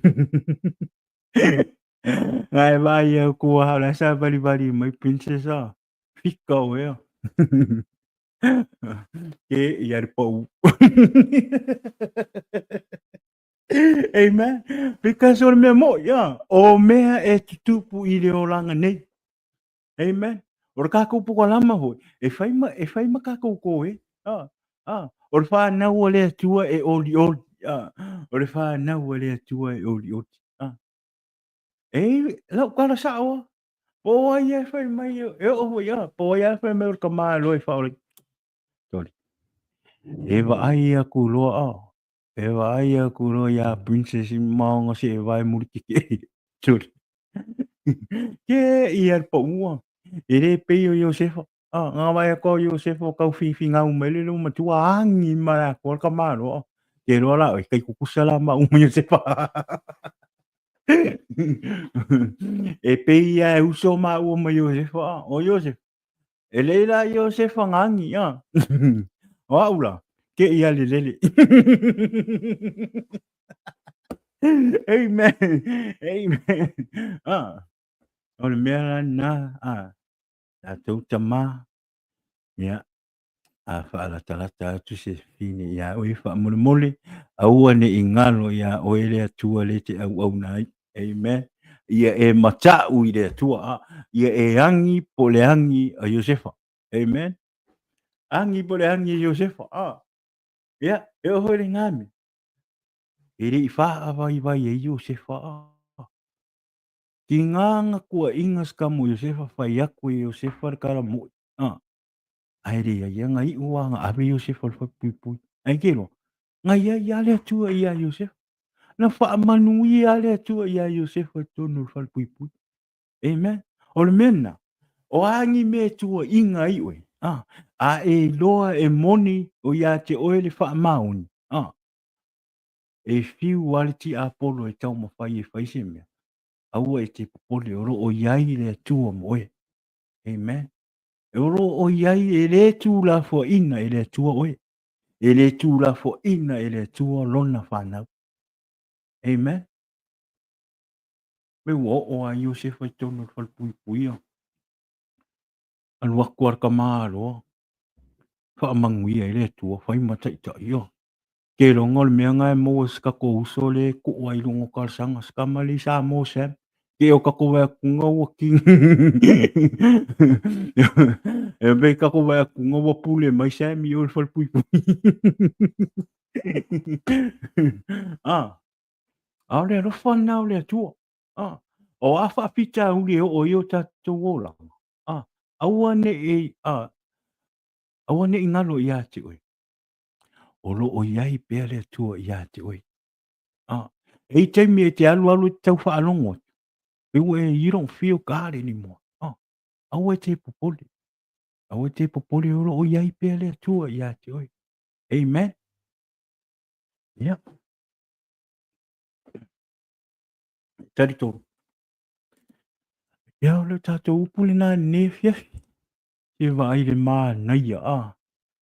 Na e vaai aku lava o la e savalivali mai princess, ah, fika ʻoe, ah. Ke ia le pau. Amen. Because o le mea moʻi, ah, o mea e tutupu i le olaga nei. Amen. O le kākou pokalama foi, e fai ma, e fai ma kākou koe. Ah, ah, o le whānau a le Atua e oli oli. Ah, o le whānau a le Atua e oli oli. Ah. E, lau tala sao ah. Po o ai e fai mai, e oo foi a, po o ai e fai mai o le tamāloa e faaola. Sorry. E vaai aku loa a, e vaai aku loa iā Princess i maonga se e vae muli ke ke. Sorry. Ke ia le paua. E le pei o Iosefa. A, ngā vaai aku o Iosefa o kau whiwhingau mai le leo matua angi ma le atua le tamāloa. Ke loa la oe, kai kukusa la ma uma Iosefa. E pei ia e uso māua ma Iosefa, a, o Iosefa. E lei la Iosefa ngāngi, a. O au la, ke ia le lele. Amen. Amen. A, o le mea la na, a, tātou tamā, ia, a faalatalata atu se fine iā oe faamolemole, aua ne i galo iā oe le Atua le te auauna ai. Amen. Ia e mataʻu i le Atua, a, ia e agi po le agi a Iosefa. Amen. Agi po le agi a Iosefa. A, ia, e oo foi lenā mea. E le i faavaivai ai Iosefa, a. Tiga na kuaʻiga se kama o Iosefa, fai aku e Iosefa le kala moʻi. A, ae leai ia na iʻu a na ave Iosefa i le falepuipui. Ae ke loa, na iai lava le Atua iā Iosefa. Na faamanuia lava le Atua iā Iosefa i totonu o le falepuipui. Amen. O le mea lena, o a ni mea e tuuaiga ai oe, a, a e iloa e moni o iā te oe le faamaoni, a, e fiu lava le tiapolo e taumafai e fai se mea, aua e te popole, o lo o i ai le Atua mo oe. Amen. E o lo o i ai e le tulafoaina e le Atua oe. E le tulafoaina e le Atua lona fanau. Amen. Me ua oo a Iosefa i tonu o le falepuipuia. Alu aku a le tamāloa, faamanuia i le Atua, fai ma taitai. Oh. Ke loga o le mea na e maua se tatou uso le e kuu ai luga o talosaga, se tama le i Samoa Sam. Ke o tatou vaai atu ua king. E pei tatou vaai atu ua pule mai Sam i o i le falepuipui. Ah, a o le alofa lena o le Atua. Ah, o a faafitauli e oo ai o tatou olaga. Ah, aua ne i, ah, aua ne i galo ia te oe. O lo o i ai pea le Atua ia te oe. Ah, e i taimi e te alualu e te tau faalogo atu. E ua e, you don't feel God anymore. Ah, aua e te popole. Aua e te popole o lo o i ai pea le Atua ia te oe. Amen. Yeah. Talitonu. Ia, o le tatou upu lena i lenei afiafi. Se vaai le manaia, a.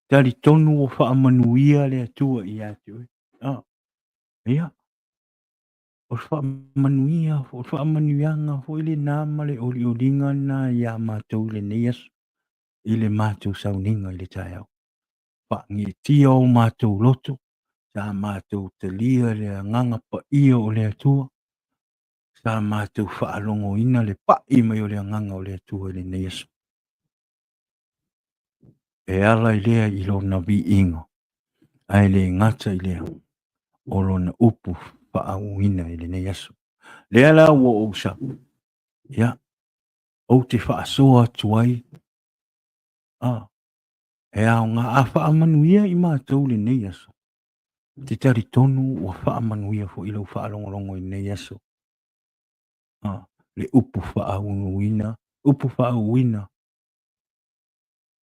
Talitonu ua faamanuia le Atua ia te oe. A. Ia. O le faamanuia, o le faamanuiaga foi lenā ma le olioliga lenā iā matou i lenei aso, i le matou sauniga i le taeao. Faageetia o matou loto, Sa matou talia le Agaga Paia o le Atua, sa matou faalogoina le pai mai o le Agaga o le Atua i lenei aso. E ala i lea i lona viiga, ae le gata i lea, o lona upu faauuina i lenei aso. Lea la ua ou sau, ia, ou te faasoa atu ai, e aoga a faamanuia i matou i lenei aso, ou te talitonu ua faamanuia foi i lau faalogologo i lenei aso. Le upu faauuina, upu faauuina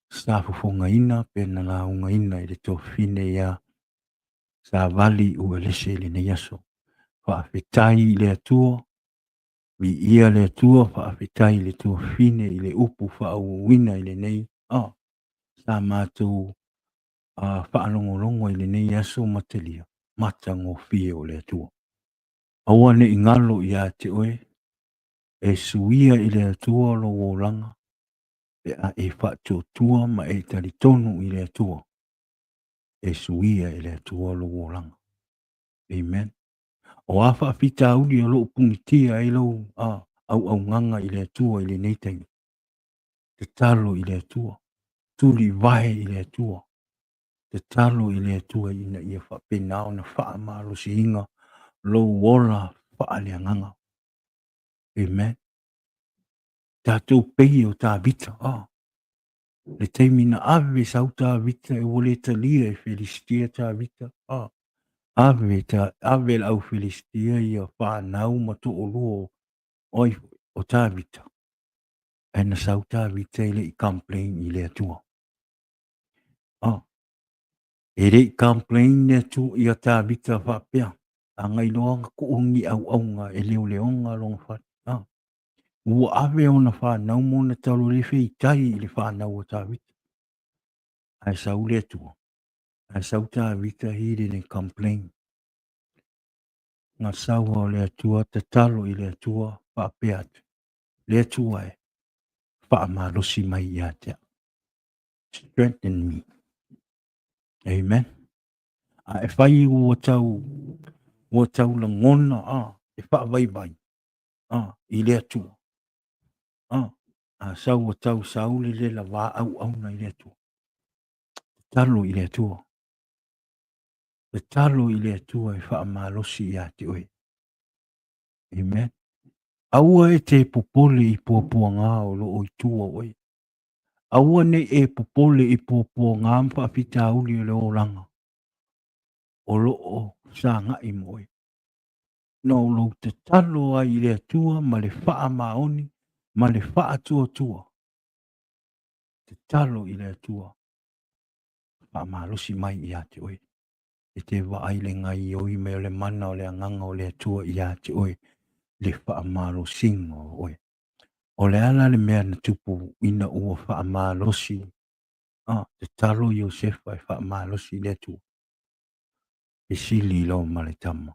sa fofogaina pe na laugaina i le tuafafine ia Savali Uelese i lenei aso. Faafetai i le Atua, viia le Atua, faafetai i le tuafafine i le upu faauuina i lenei sa matou faalogologo i lenei aso ma talia matagofie o le Atua. Aua ne i galo ia te oe, e suia i le Atua lou olaga pe a e faatuatua ma e talitonu i le Atua. E suia e le Atua lou olaga. Amen. O a faafitauli o lo o punitia ai lau auaunaga i le Atua i lenei taimi, tatalo i le Atua, tulivae i le Atua, tatalo i le Atua ina ia faapena ona faamalosiina lou ola faaleagaga. Amen. Tatou pei o Tavita, le taimi na ave sau Tavita e ua le talia e Felisitia Tavita, ave, ave le au Felisitia ia whanau ma to'olua o, o Tavita. Ae na sau Tavita e le i complain i le Atua. E le i complain le Atua ia Tavita faapea, a na iloa na tuu ni auauna e leoleoga lona fale. Ua ave ona fanau ma ona talo le feitai i le fanau a Tavita. Ae sau le Atua, ae sau Tavita, he didn't complain. Na sau o le Atua, tatalo i le Atua, faapea atu, le Atua e, faamalosi mai ia te au. Strengthen me. Amen. A e fai ua tau, ua tau lagona e faavaivai i le Atua. A sau ua tau sau le le lava auauna i le Atua. Tatalo i le Atua. Tatalo i le Atua e faamalosi ia te oe. Amen. Aua e te popole i puapuaga o lo o i tua o oe. Aua ne i e popole i puapuaga ma faafitauli o le olaga o lo o sagai ma oe. Na o lou tatalo ai i le Atua ma le faamaoni ma le faatuatua. Tatalo i le Atua, faamalosi mai ia te oe. E te vaai le gaioi mai o le mana o le agaga o le Atua ia te oe, le faamalosiga o oe. O le a la le mea na tupu ina ua faamalosi, tatalo Iosefa e faamalosi i le Atua. Fesili loa ma le tama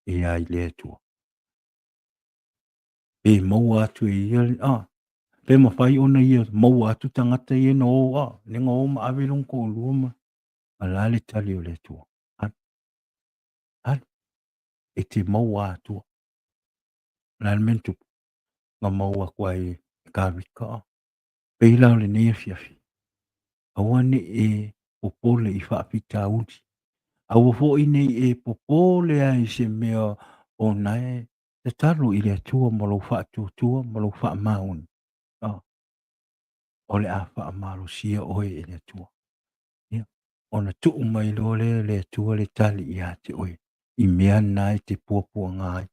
ia i le Atua. Pe maua atu e ia, pe mafai ona ia maua atu tagata ia na o, le na o ma ave lona toalua ma, a la le tali o le Atua. Alu, alu, e te maua atua. O le a le mea na tupu? Na maua atu ai e Tavita. Pei la o lenei afiafi, aua ne i e popole i faafitauli. Aua foi ne i e popole ai i se mea o na e tatalo i le Atua ma lou faatuatua ma lou faamaoni. O le a faamalosia oe e le Atua. Ia, ona tuu mai loa lea e le Atua le tali ia te oe i mea na e te puapuaga ai.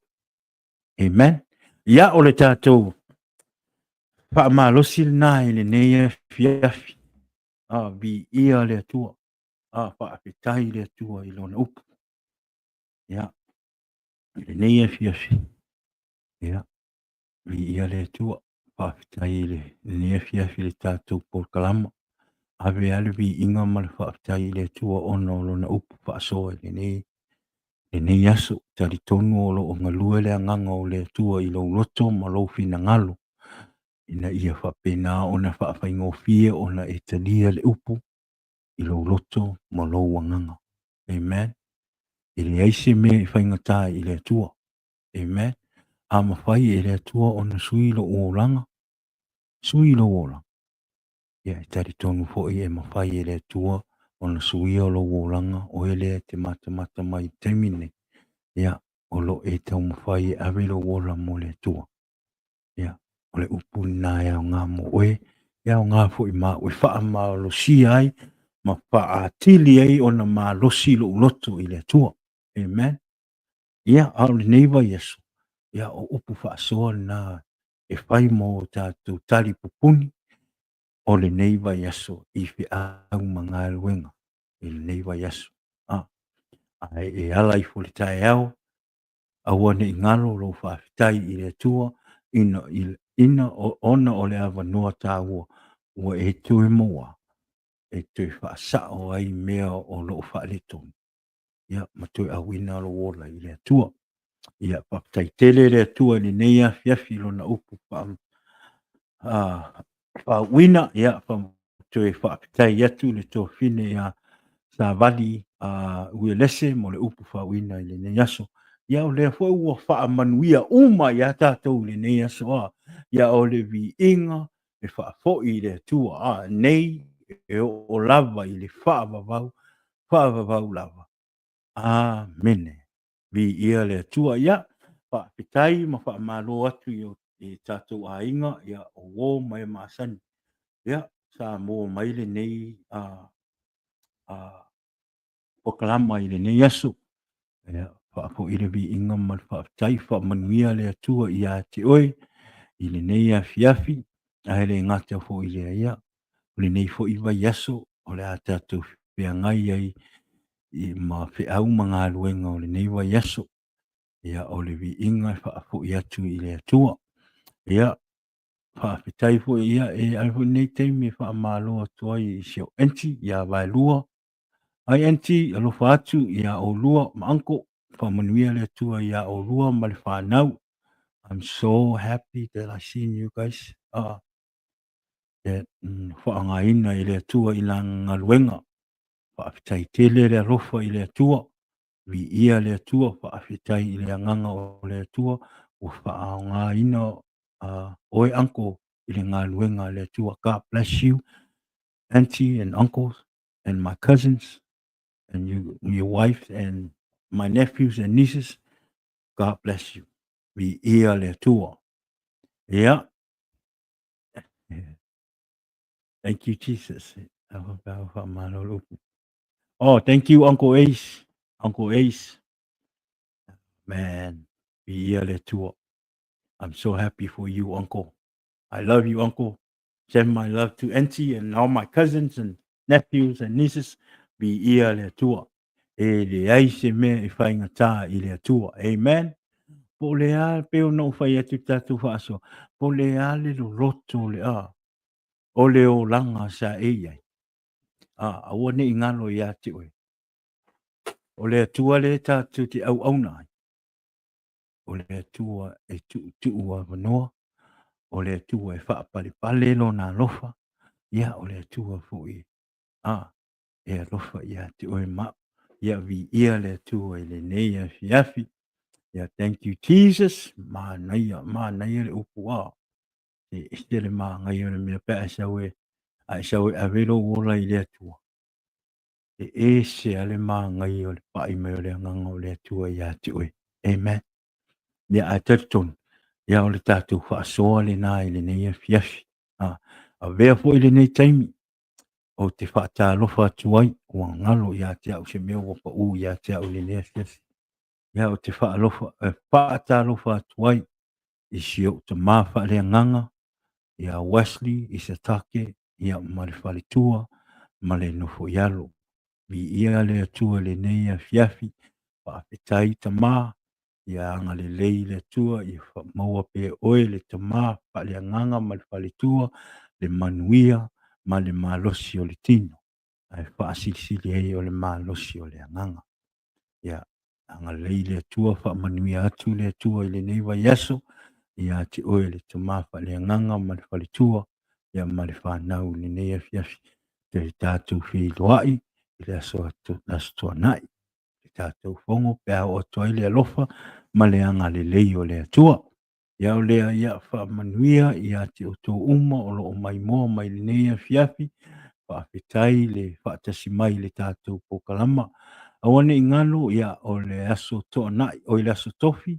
Amen. Ia, o le tatou faamalosi lena i lenei afiafi. Viia le Atua. Faafetai le Atua i lona upu. Ia, i lenei afiafi, ia, viia le Atua. Faafetai i lenei afiafi i le tatou polokalama. Ave lava le viiga ma le faafetai i le Atua ona o lona upu faasoa i lenei aso. Talitonu o lo o galue le agaga o le Atua i lou loto ma lou finagalo, ina ia faapena ona faafaigofie ona e talia le upu i lou loto ma lou agaga. Amen. E leai se mea e faigata i le Atua. Amen. A mafai e le Atua ona sui lou olaga, sui lou olaga. Ia, e talitonu foi e mafai e le Atua ona suia lou olaga, oe lea e te matamata mai i le taimi lenei. Ia, o lo o e taumafai e ave lou ola mo le Atua. Ia, o le upu lena e aoga mo oe, e aoga foi ma au e faamalosia ai ma faaatili ai ona malosi lou loto i le Atua. Amen. Ia, a o lenei vaiaso, ia, o upu faasoa lena e fai mo tatou tali pupuni o lenei vaiaso i feau ma galuega i lenei vaiaso. A, ae e ala ifo i le taeao, aua ne i galo lou faafetai i le Atua ina, ina ona o le avanoa taua ua e toe maua e toe faasao ai mea o lo o faaletonu, ia, ma toe auina lou ola i le Atua. Ia, faafetai tele le Atua i lenei afiafi i lona upu faauuina. Ia, toe faafetai atu le tuafafine ia Savali Uelese mo le upu faauuina i lenei aso. Ia, o lea foi ua faamanuia uma ia tatou i lenei aso. A ia, o le viiga e faafoi i le Atua, a nei e oo lava i le faavavau, faavavau lava. Amene. Viia le Atua. Ia, faafetai ma faamalo atu i tatou aiga, ia, o uo ma e masani. Ia, sa maua mai lenei polokalama i lenei aso. Ia, faafoi le viiga ma le faafetai, faamanuia le Atua ia te oe i lenei afiafi, ae le gata foi i lea, ia, o lenei foi vaiaso o le a tatou feagai ai ma feau ma galuega o lenei vaiaso. Ia, o le viiga e faafoi atu i le Atua. Ia, faafetai foi, ia, e ave foi lenei taimi e faamalo atu ai i si ou aunty ia Vaelua. Hi aunty, alofa atu ia oulua ma uncle. Faamanuia le Atua ia oulua ma le fanau. I'm so happy that I seen you guys. That faaaogaina e le Atua i lana galuega. Faafetai tele le alofa i le Atua. Viia le Atua, faafetai i le agaga o le Atua ua faaaogaina oe uncle i le galuega a le Atua. God bless you, auntie and uncles and my cousins and you, your wife and my nephews and nieces. God bless you. Viia le Atua. Yeah. Thank you, Jesus. Oh, thank you, Uncle Ace. Uncle Ace. Man, viia le Atua. I'm so happy for you, Uncle. I love you, Uncle. Send my love to Auntie and all my cousins and nephews and nieces. Viia le Atua. E leai se mea e faigata i le Atua. Amen. Po o le a, pei ona ou fai atu i le tatou faasoa, po o le a le loloto o le a, o le olaga sa e i ai. A, aua ne i galo ia te oe. O le Atua lea tatou te auauna ai. O le Atua e tuutuu avanoa, o le Atua e faapalepale lona alofa, ia o le Atua foi a e alofa ia te oe ma au. Ia viia le Atua i lenei afiafi. Ia thank you Jesus. Manaia, manaia le upu a. E ese le māngaia o le mea pe a e sau e, a e sau e ave lou ola i le Atua. E ese a le māngaia o le pai mai o le agaga o le Atua ia te oe. Amen. Ia ae talitonu, ia o le tatou faasoa lena i lenei afiafi. A, avea foi lenei taimi ou te faatalofa atu ai, ua galo ia te au se mea ua pau ia te au i lenei afiafi. Ia ou te faalofa, faatalofa atu ai i si ou tamā faaleagaga, ia Wesley Isatake, ia ma le faletua ma le nofo i alo. Viia le Atua i lenei afiafi, faafetai tamā, ia agalelei le Atua, ia maua pea oe le tamā faaleagaga ma le faletua, le manuia ma le malosi o le tino, ae faasilisili ai o le malosi o le agaga. Ia agalelei le Atua, faamanuia atu le Atua i lenei vaiaso ia te oe le tamā faaleagaga ma le faletua, ia ma le fanau i lenei afiafi. Toe tatou feiloai i le aso, aso tuanai. tatou fono pe a oo atu ai le alofa ma le agalelei o le Atua. Ia o lea ia faamanuia ia te outou uma o lo o maimoa mai lenei afiafi. Faafetai le faatasi mai i le tatou polokalama. Aua ne i galo ia o le aso Toonai, oi le aso Tofi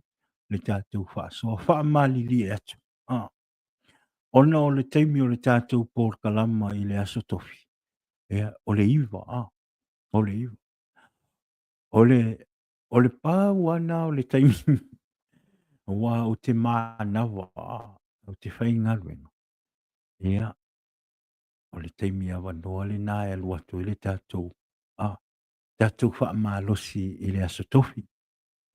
le tatou faasoa faamalilie atu. Ah, ona o le taimi o le tatou polokalama i le aso Tofi, ia, o le 9, ah, o le 9. O le pau lava lena o le taimi aua ou te manava, ou te faigaluega. Ia, o le taimi avanoa lena e alu atu ai le tatou, tatou faamalosi i le aso Tofi.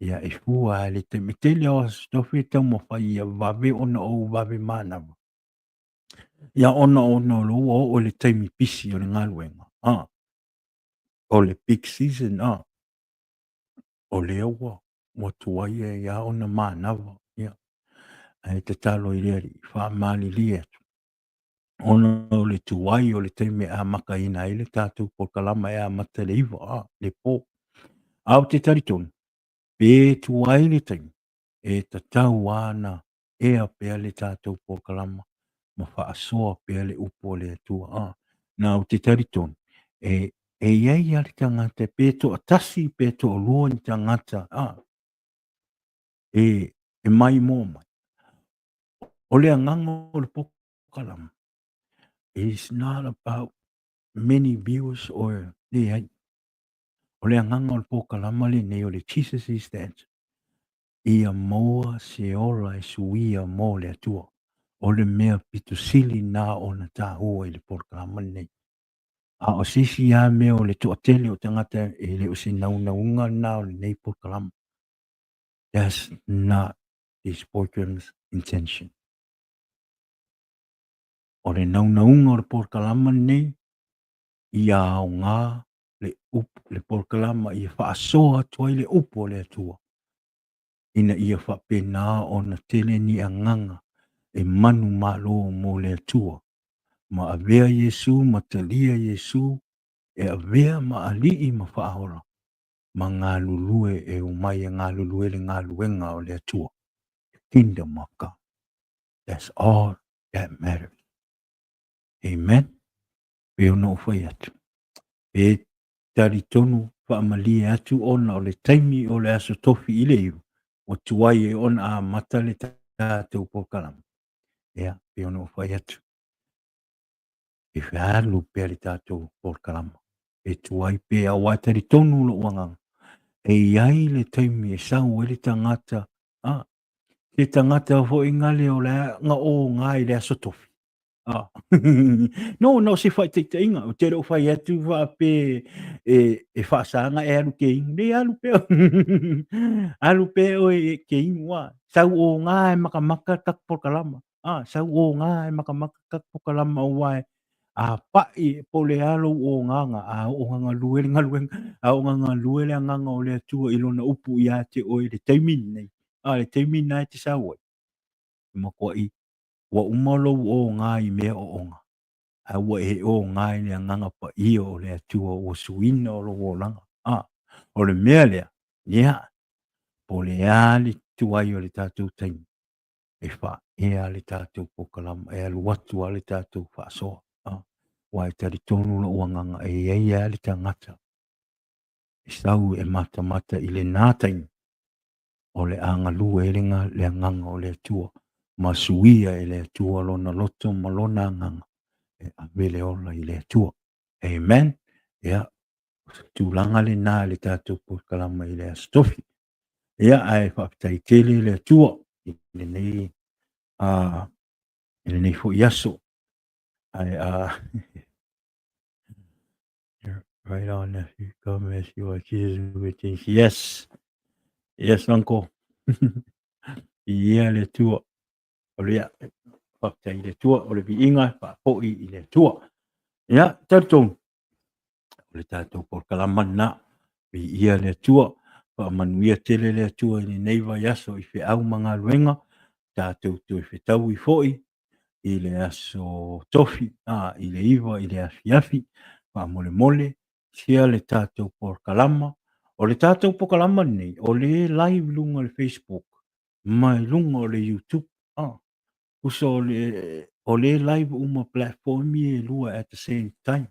Ia, e fua lava i le taimi. E tele lava o aso Tofi e taumafai ia vave ona ou vave manava. Ia, ona o lea ua oo i le taimi pisi o le galuega, o le peak season, o lea ua tuai ai lava ona manava. Ia, ae tatalo i le Alii, faamalilie atu, ona o le tuai o le taimi e amataina ai le tatou polokalama e amata i le 9, le po. Ae ou te talitonu, pe tuai le taimi, e tatau lava ona ea pea le tatou polokalama ma faasoa pea le upu a le Atua. Na ou te talitonu, e i ai lava le tagata, pe toatasi pe toalua ni tagata, e maimoa mai. O le agaga o le polokalama, is not about many viewers or leai. O le agaga o le polokalama lenei o le Jesus is the answer. Ia maua se ola e suia mo le Atua. O le mea pito sili na ona taua i le polokalama lenei. A o se isi lava mea o le toatele o tagata e le o se naunauga lena o lenei polokalama. That's not this program's intention. O le naunauga o le polokalama lenei, ia aoga le upu, le polokalama ia faasoa atu ai le upu a le Atua, ina ia faapena ona tele ni agaga e manumalo mo le Atua, ma avea Iesu ma talia Iesu e avea ma alii ma faaola, ma galulue e omai e galulue le galuega o le Atua. The kingdom of God. That's all that matters. Amen. Pei ona ou fai atu, e talitonu faamalie atu ona o le taimi o le aso Tofi i le 9, ua tuai ai ona amata le tatou polokalama. Ia, pei ona ou fai atu, e alu pea le tatou polokalama, e tuai pea, aua e talitonu lou agaga, e i ai le taimi e sau ai le tagata, se tagata foi gale o le a na oga i le aso Tofi. No, na o se faataitaiga, ou te le o fai atu faape e faasaga e alu ke inu. Nei, alu pea. Alu pea oe e ke inu, a. Sau oga e makamaka taku polokalama. Sau oga e makamaka taku polokalama aua e a paʻi po o le a lou ogaga, a oo galue le galuega, a oo galue le agaga o le Atua i lona upu ia te oe i le taimi lenei, a le taimi lena e te sau ai, e matuai ua uma lou oga i mea ooga, ae ua e oga i le agaga paia o le Atua ua suiina o lou olaga. A, o le mea lea, ia, po o le a le tuai o le tatou taimi, e faaea le tatou polokalama, e alu atu lava le tatou faasoa. Aua e talitonu lou agaga e i ai lava le tagata e sau e matamata i lena taimi, o le a galue ai le agaga o le Atua, ma suia e le Atua lona loto ma lona agaga e ave le ola i le Atua. Amen. Ia, o se tulaga lena i le tatou polokalama i le Aso Tofi. Ia, ae faafetai tele le Atua i lenei, i lenei foi aso. Ae, right on, nephew. God bless you. Jesus with you. Yes. Yes, uncle. Ia le Atua. O le ia, faafetai i le Atua, o le viiga e faafoi i le Atua. Ia, talitonu, o le tatou polokalama lena. Viia le Atua, faamanuia tele le Atua i lenei vaiaso i feau ma galuega, tatou toe fetaui foi i le aso Tofi, i le 9 i le afiafi. Faamolemole, share le tatou polokalama. O le tatou pokalama lenei, o le live i luga o le Facebook ma i luga o le YouTube. Ah, tusa o le, o le live uma platform ia e lua at the same time.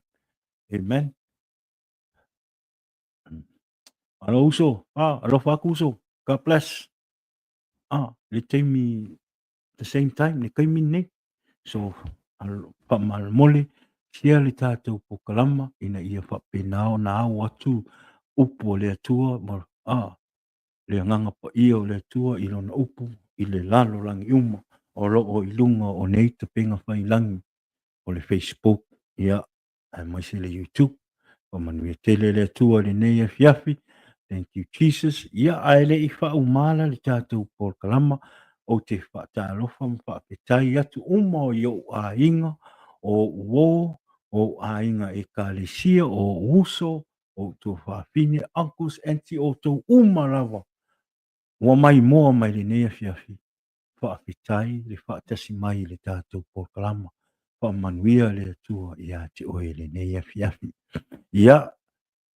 Amen. Alo uso, ah, alofa atu uso. God bless. Ah, le taimi, the same time, le taimi nei. So, faamalomole, share le tatou pokalama ina ia faapena ona ao atu upu o le Atua ma ah, le agaga paia o le Atua i lona upu i le lalolagi uma o lo o i luga o nei tapega faiilagi o le Facebook, ia, aemaise le YouTube. Faamanuia tele le Atua i lenei afiafi. Thank you Jesus. Ia, ae le i faaumala le tatou polokalama, ou te faatalofa ma faafetai atu uma i ou aiga, o ou uo, o ou aiga ekalesia, o ou uso, o ou tuafafine, uncles, auntie, outou uma lava ua maimoa mai lenei afiafi. Faafetai le faatasi mai i le tatou polokalama. Faamanuia le Atua ia te oe i lenei afiafi. Ia,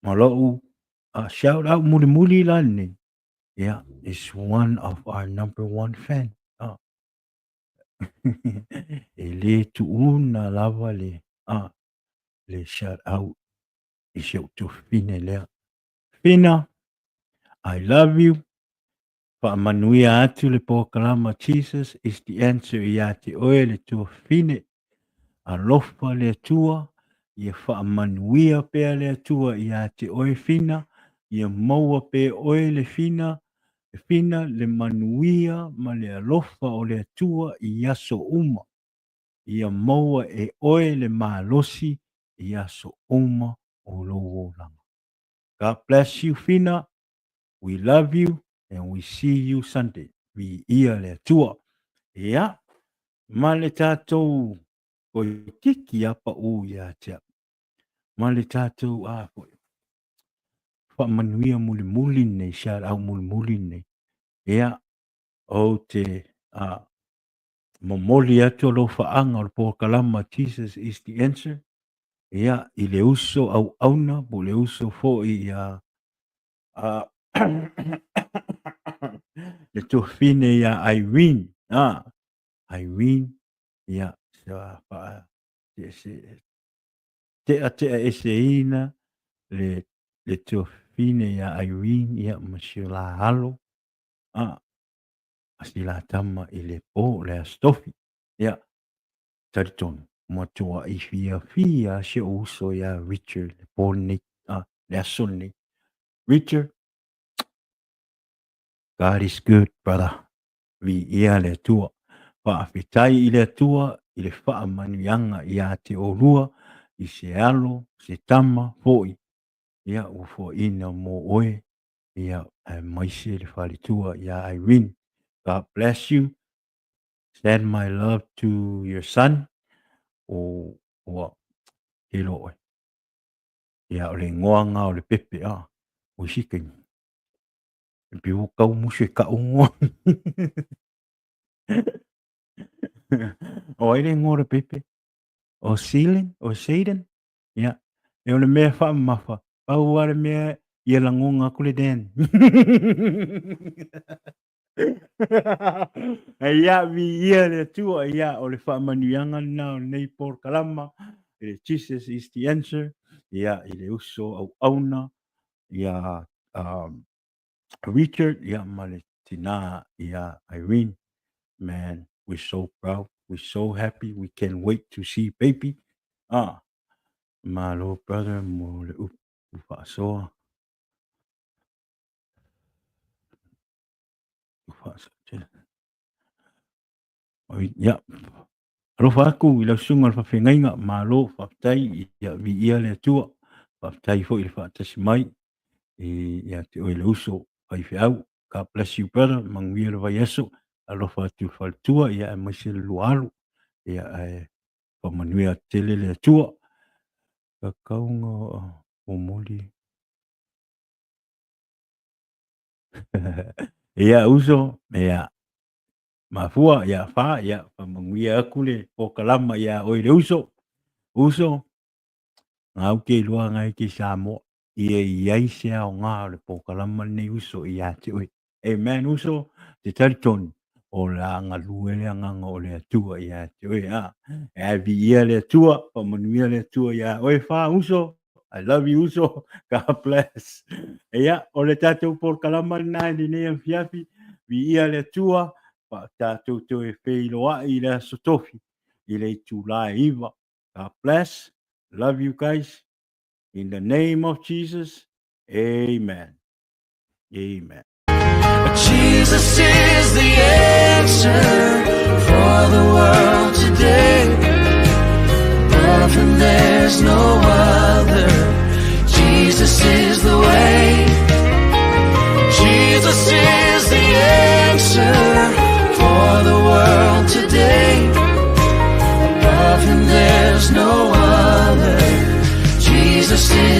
ma lou shout out mulimuli la lenei, ia, is one of our number one fan. E le tuuna lava le, le shout out i si ou tuafafine lea. Fina, I love you. Faamanuia atu le polokalama Jesus is the answer ia te oe le tuafafine. Alofa le Atua, ia faamanuia pea le Atua ia te oe Fina, ia maua pea oe le Fina, Fina le manuia ma le alofa o le Atua i aso uma. Ia maua e oe le malosi i aso uma o lou olaga. God bless you Fina, we love you and we see you Sunday. Viia le Atua. Ia, ma le tatou toeitiiti a pau ia te au. Ma le tatou a foi. Faamanuia mulimuli nei, shout out mulimuli nei. Ia, ou te a, momoli atu alofaaga o le polokalama Jesus is the answer. Ia, i le uso auauna, po o le uso foi ia a, le tuafafine ia Irene. A, Irene, ia, sa faa, se, se, tea tea eseina le, le tuafafine ia Irene, ia, ma si o la alo, a, ma si la tama i le po, le Aso Tofi. Ia, talitonu, matuai fiafia si ou uso ia Richard le po lenei, a, le aso lenei. Richard, God is good, brother. Viia le Atua. Faafetai i le Atua i le faamanuiaga ia te olua i se alo, se tama foi, ia ua foaiina mo oe, ia aemaise le faletua ia Irene. God bless you. Send my love to your son. O ua kilo oe. Ia o le ingoa nga o le pepe a. O isi taimi. E pei ua tau musu e ka'u ingoa. O ai le ingoa o le pepe? O Sealan? O Satan? Ia. E o le mea faamamafa, pau lava le mea ia lagona atu le Dan. Ia, viia le Atua, ia, o le faamanuiaga lena o lenei polokalama, Jesus is the answer, ia, i le uso auauna, ia Richard, ia, ma le tina ia Irene. Man, we're so proud, we're so happy, we can't wait to see baby. Ah, malo brother mo le upu faasoa. Faasoa. Ia, Alofa atu i lau susuga i le faafeagaiga, malo, faafetai, ia viia le Atua, faafetai foi i le faatasi mai ia te oe le uso faifeau. God bless you brother, manuia le vaiaso, alofa atu i le faletua, ia aemaise le lua alo, ia ae faamanuia tele le Atua. Kakauga momoli. Ia uso, ia Mafua, ia fa, ia faamanuia atu le polokalama ia oe le uso. Uso, ngau ke iloa ngai ke Samoa. Ia i ai se aoga o le polokalama lenei uso ia te oe. Amen uso, te talitonu o le a galue le agaga o le Atua ia te oe. A, e a viia le Atua, faamanuia le Atua ia oe fa uso. I love you uso. God bless. Ia, o le tatou polokalama lena i lenei afiafi. Viia le Atua, pa tatou toe feiloai i le aso tofi i le itula e 9. God bless. Love you guys. In the name of Jesus, amen. Amen. Jesus is the answer for the world today. Above him there's no other. Jesus is the way. Jesus is the answer for the world today. Above him there's no other. Jesus is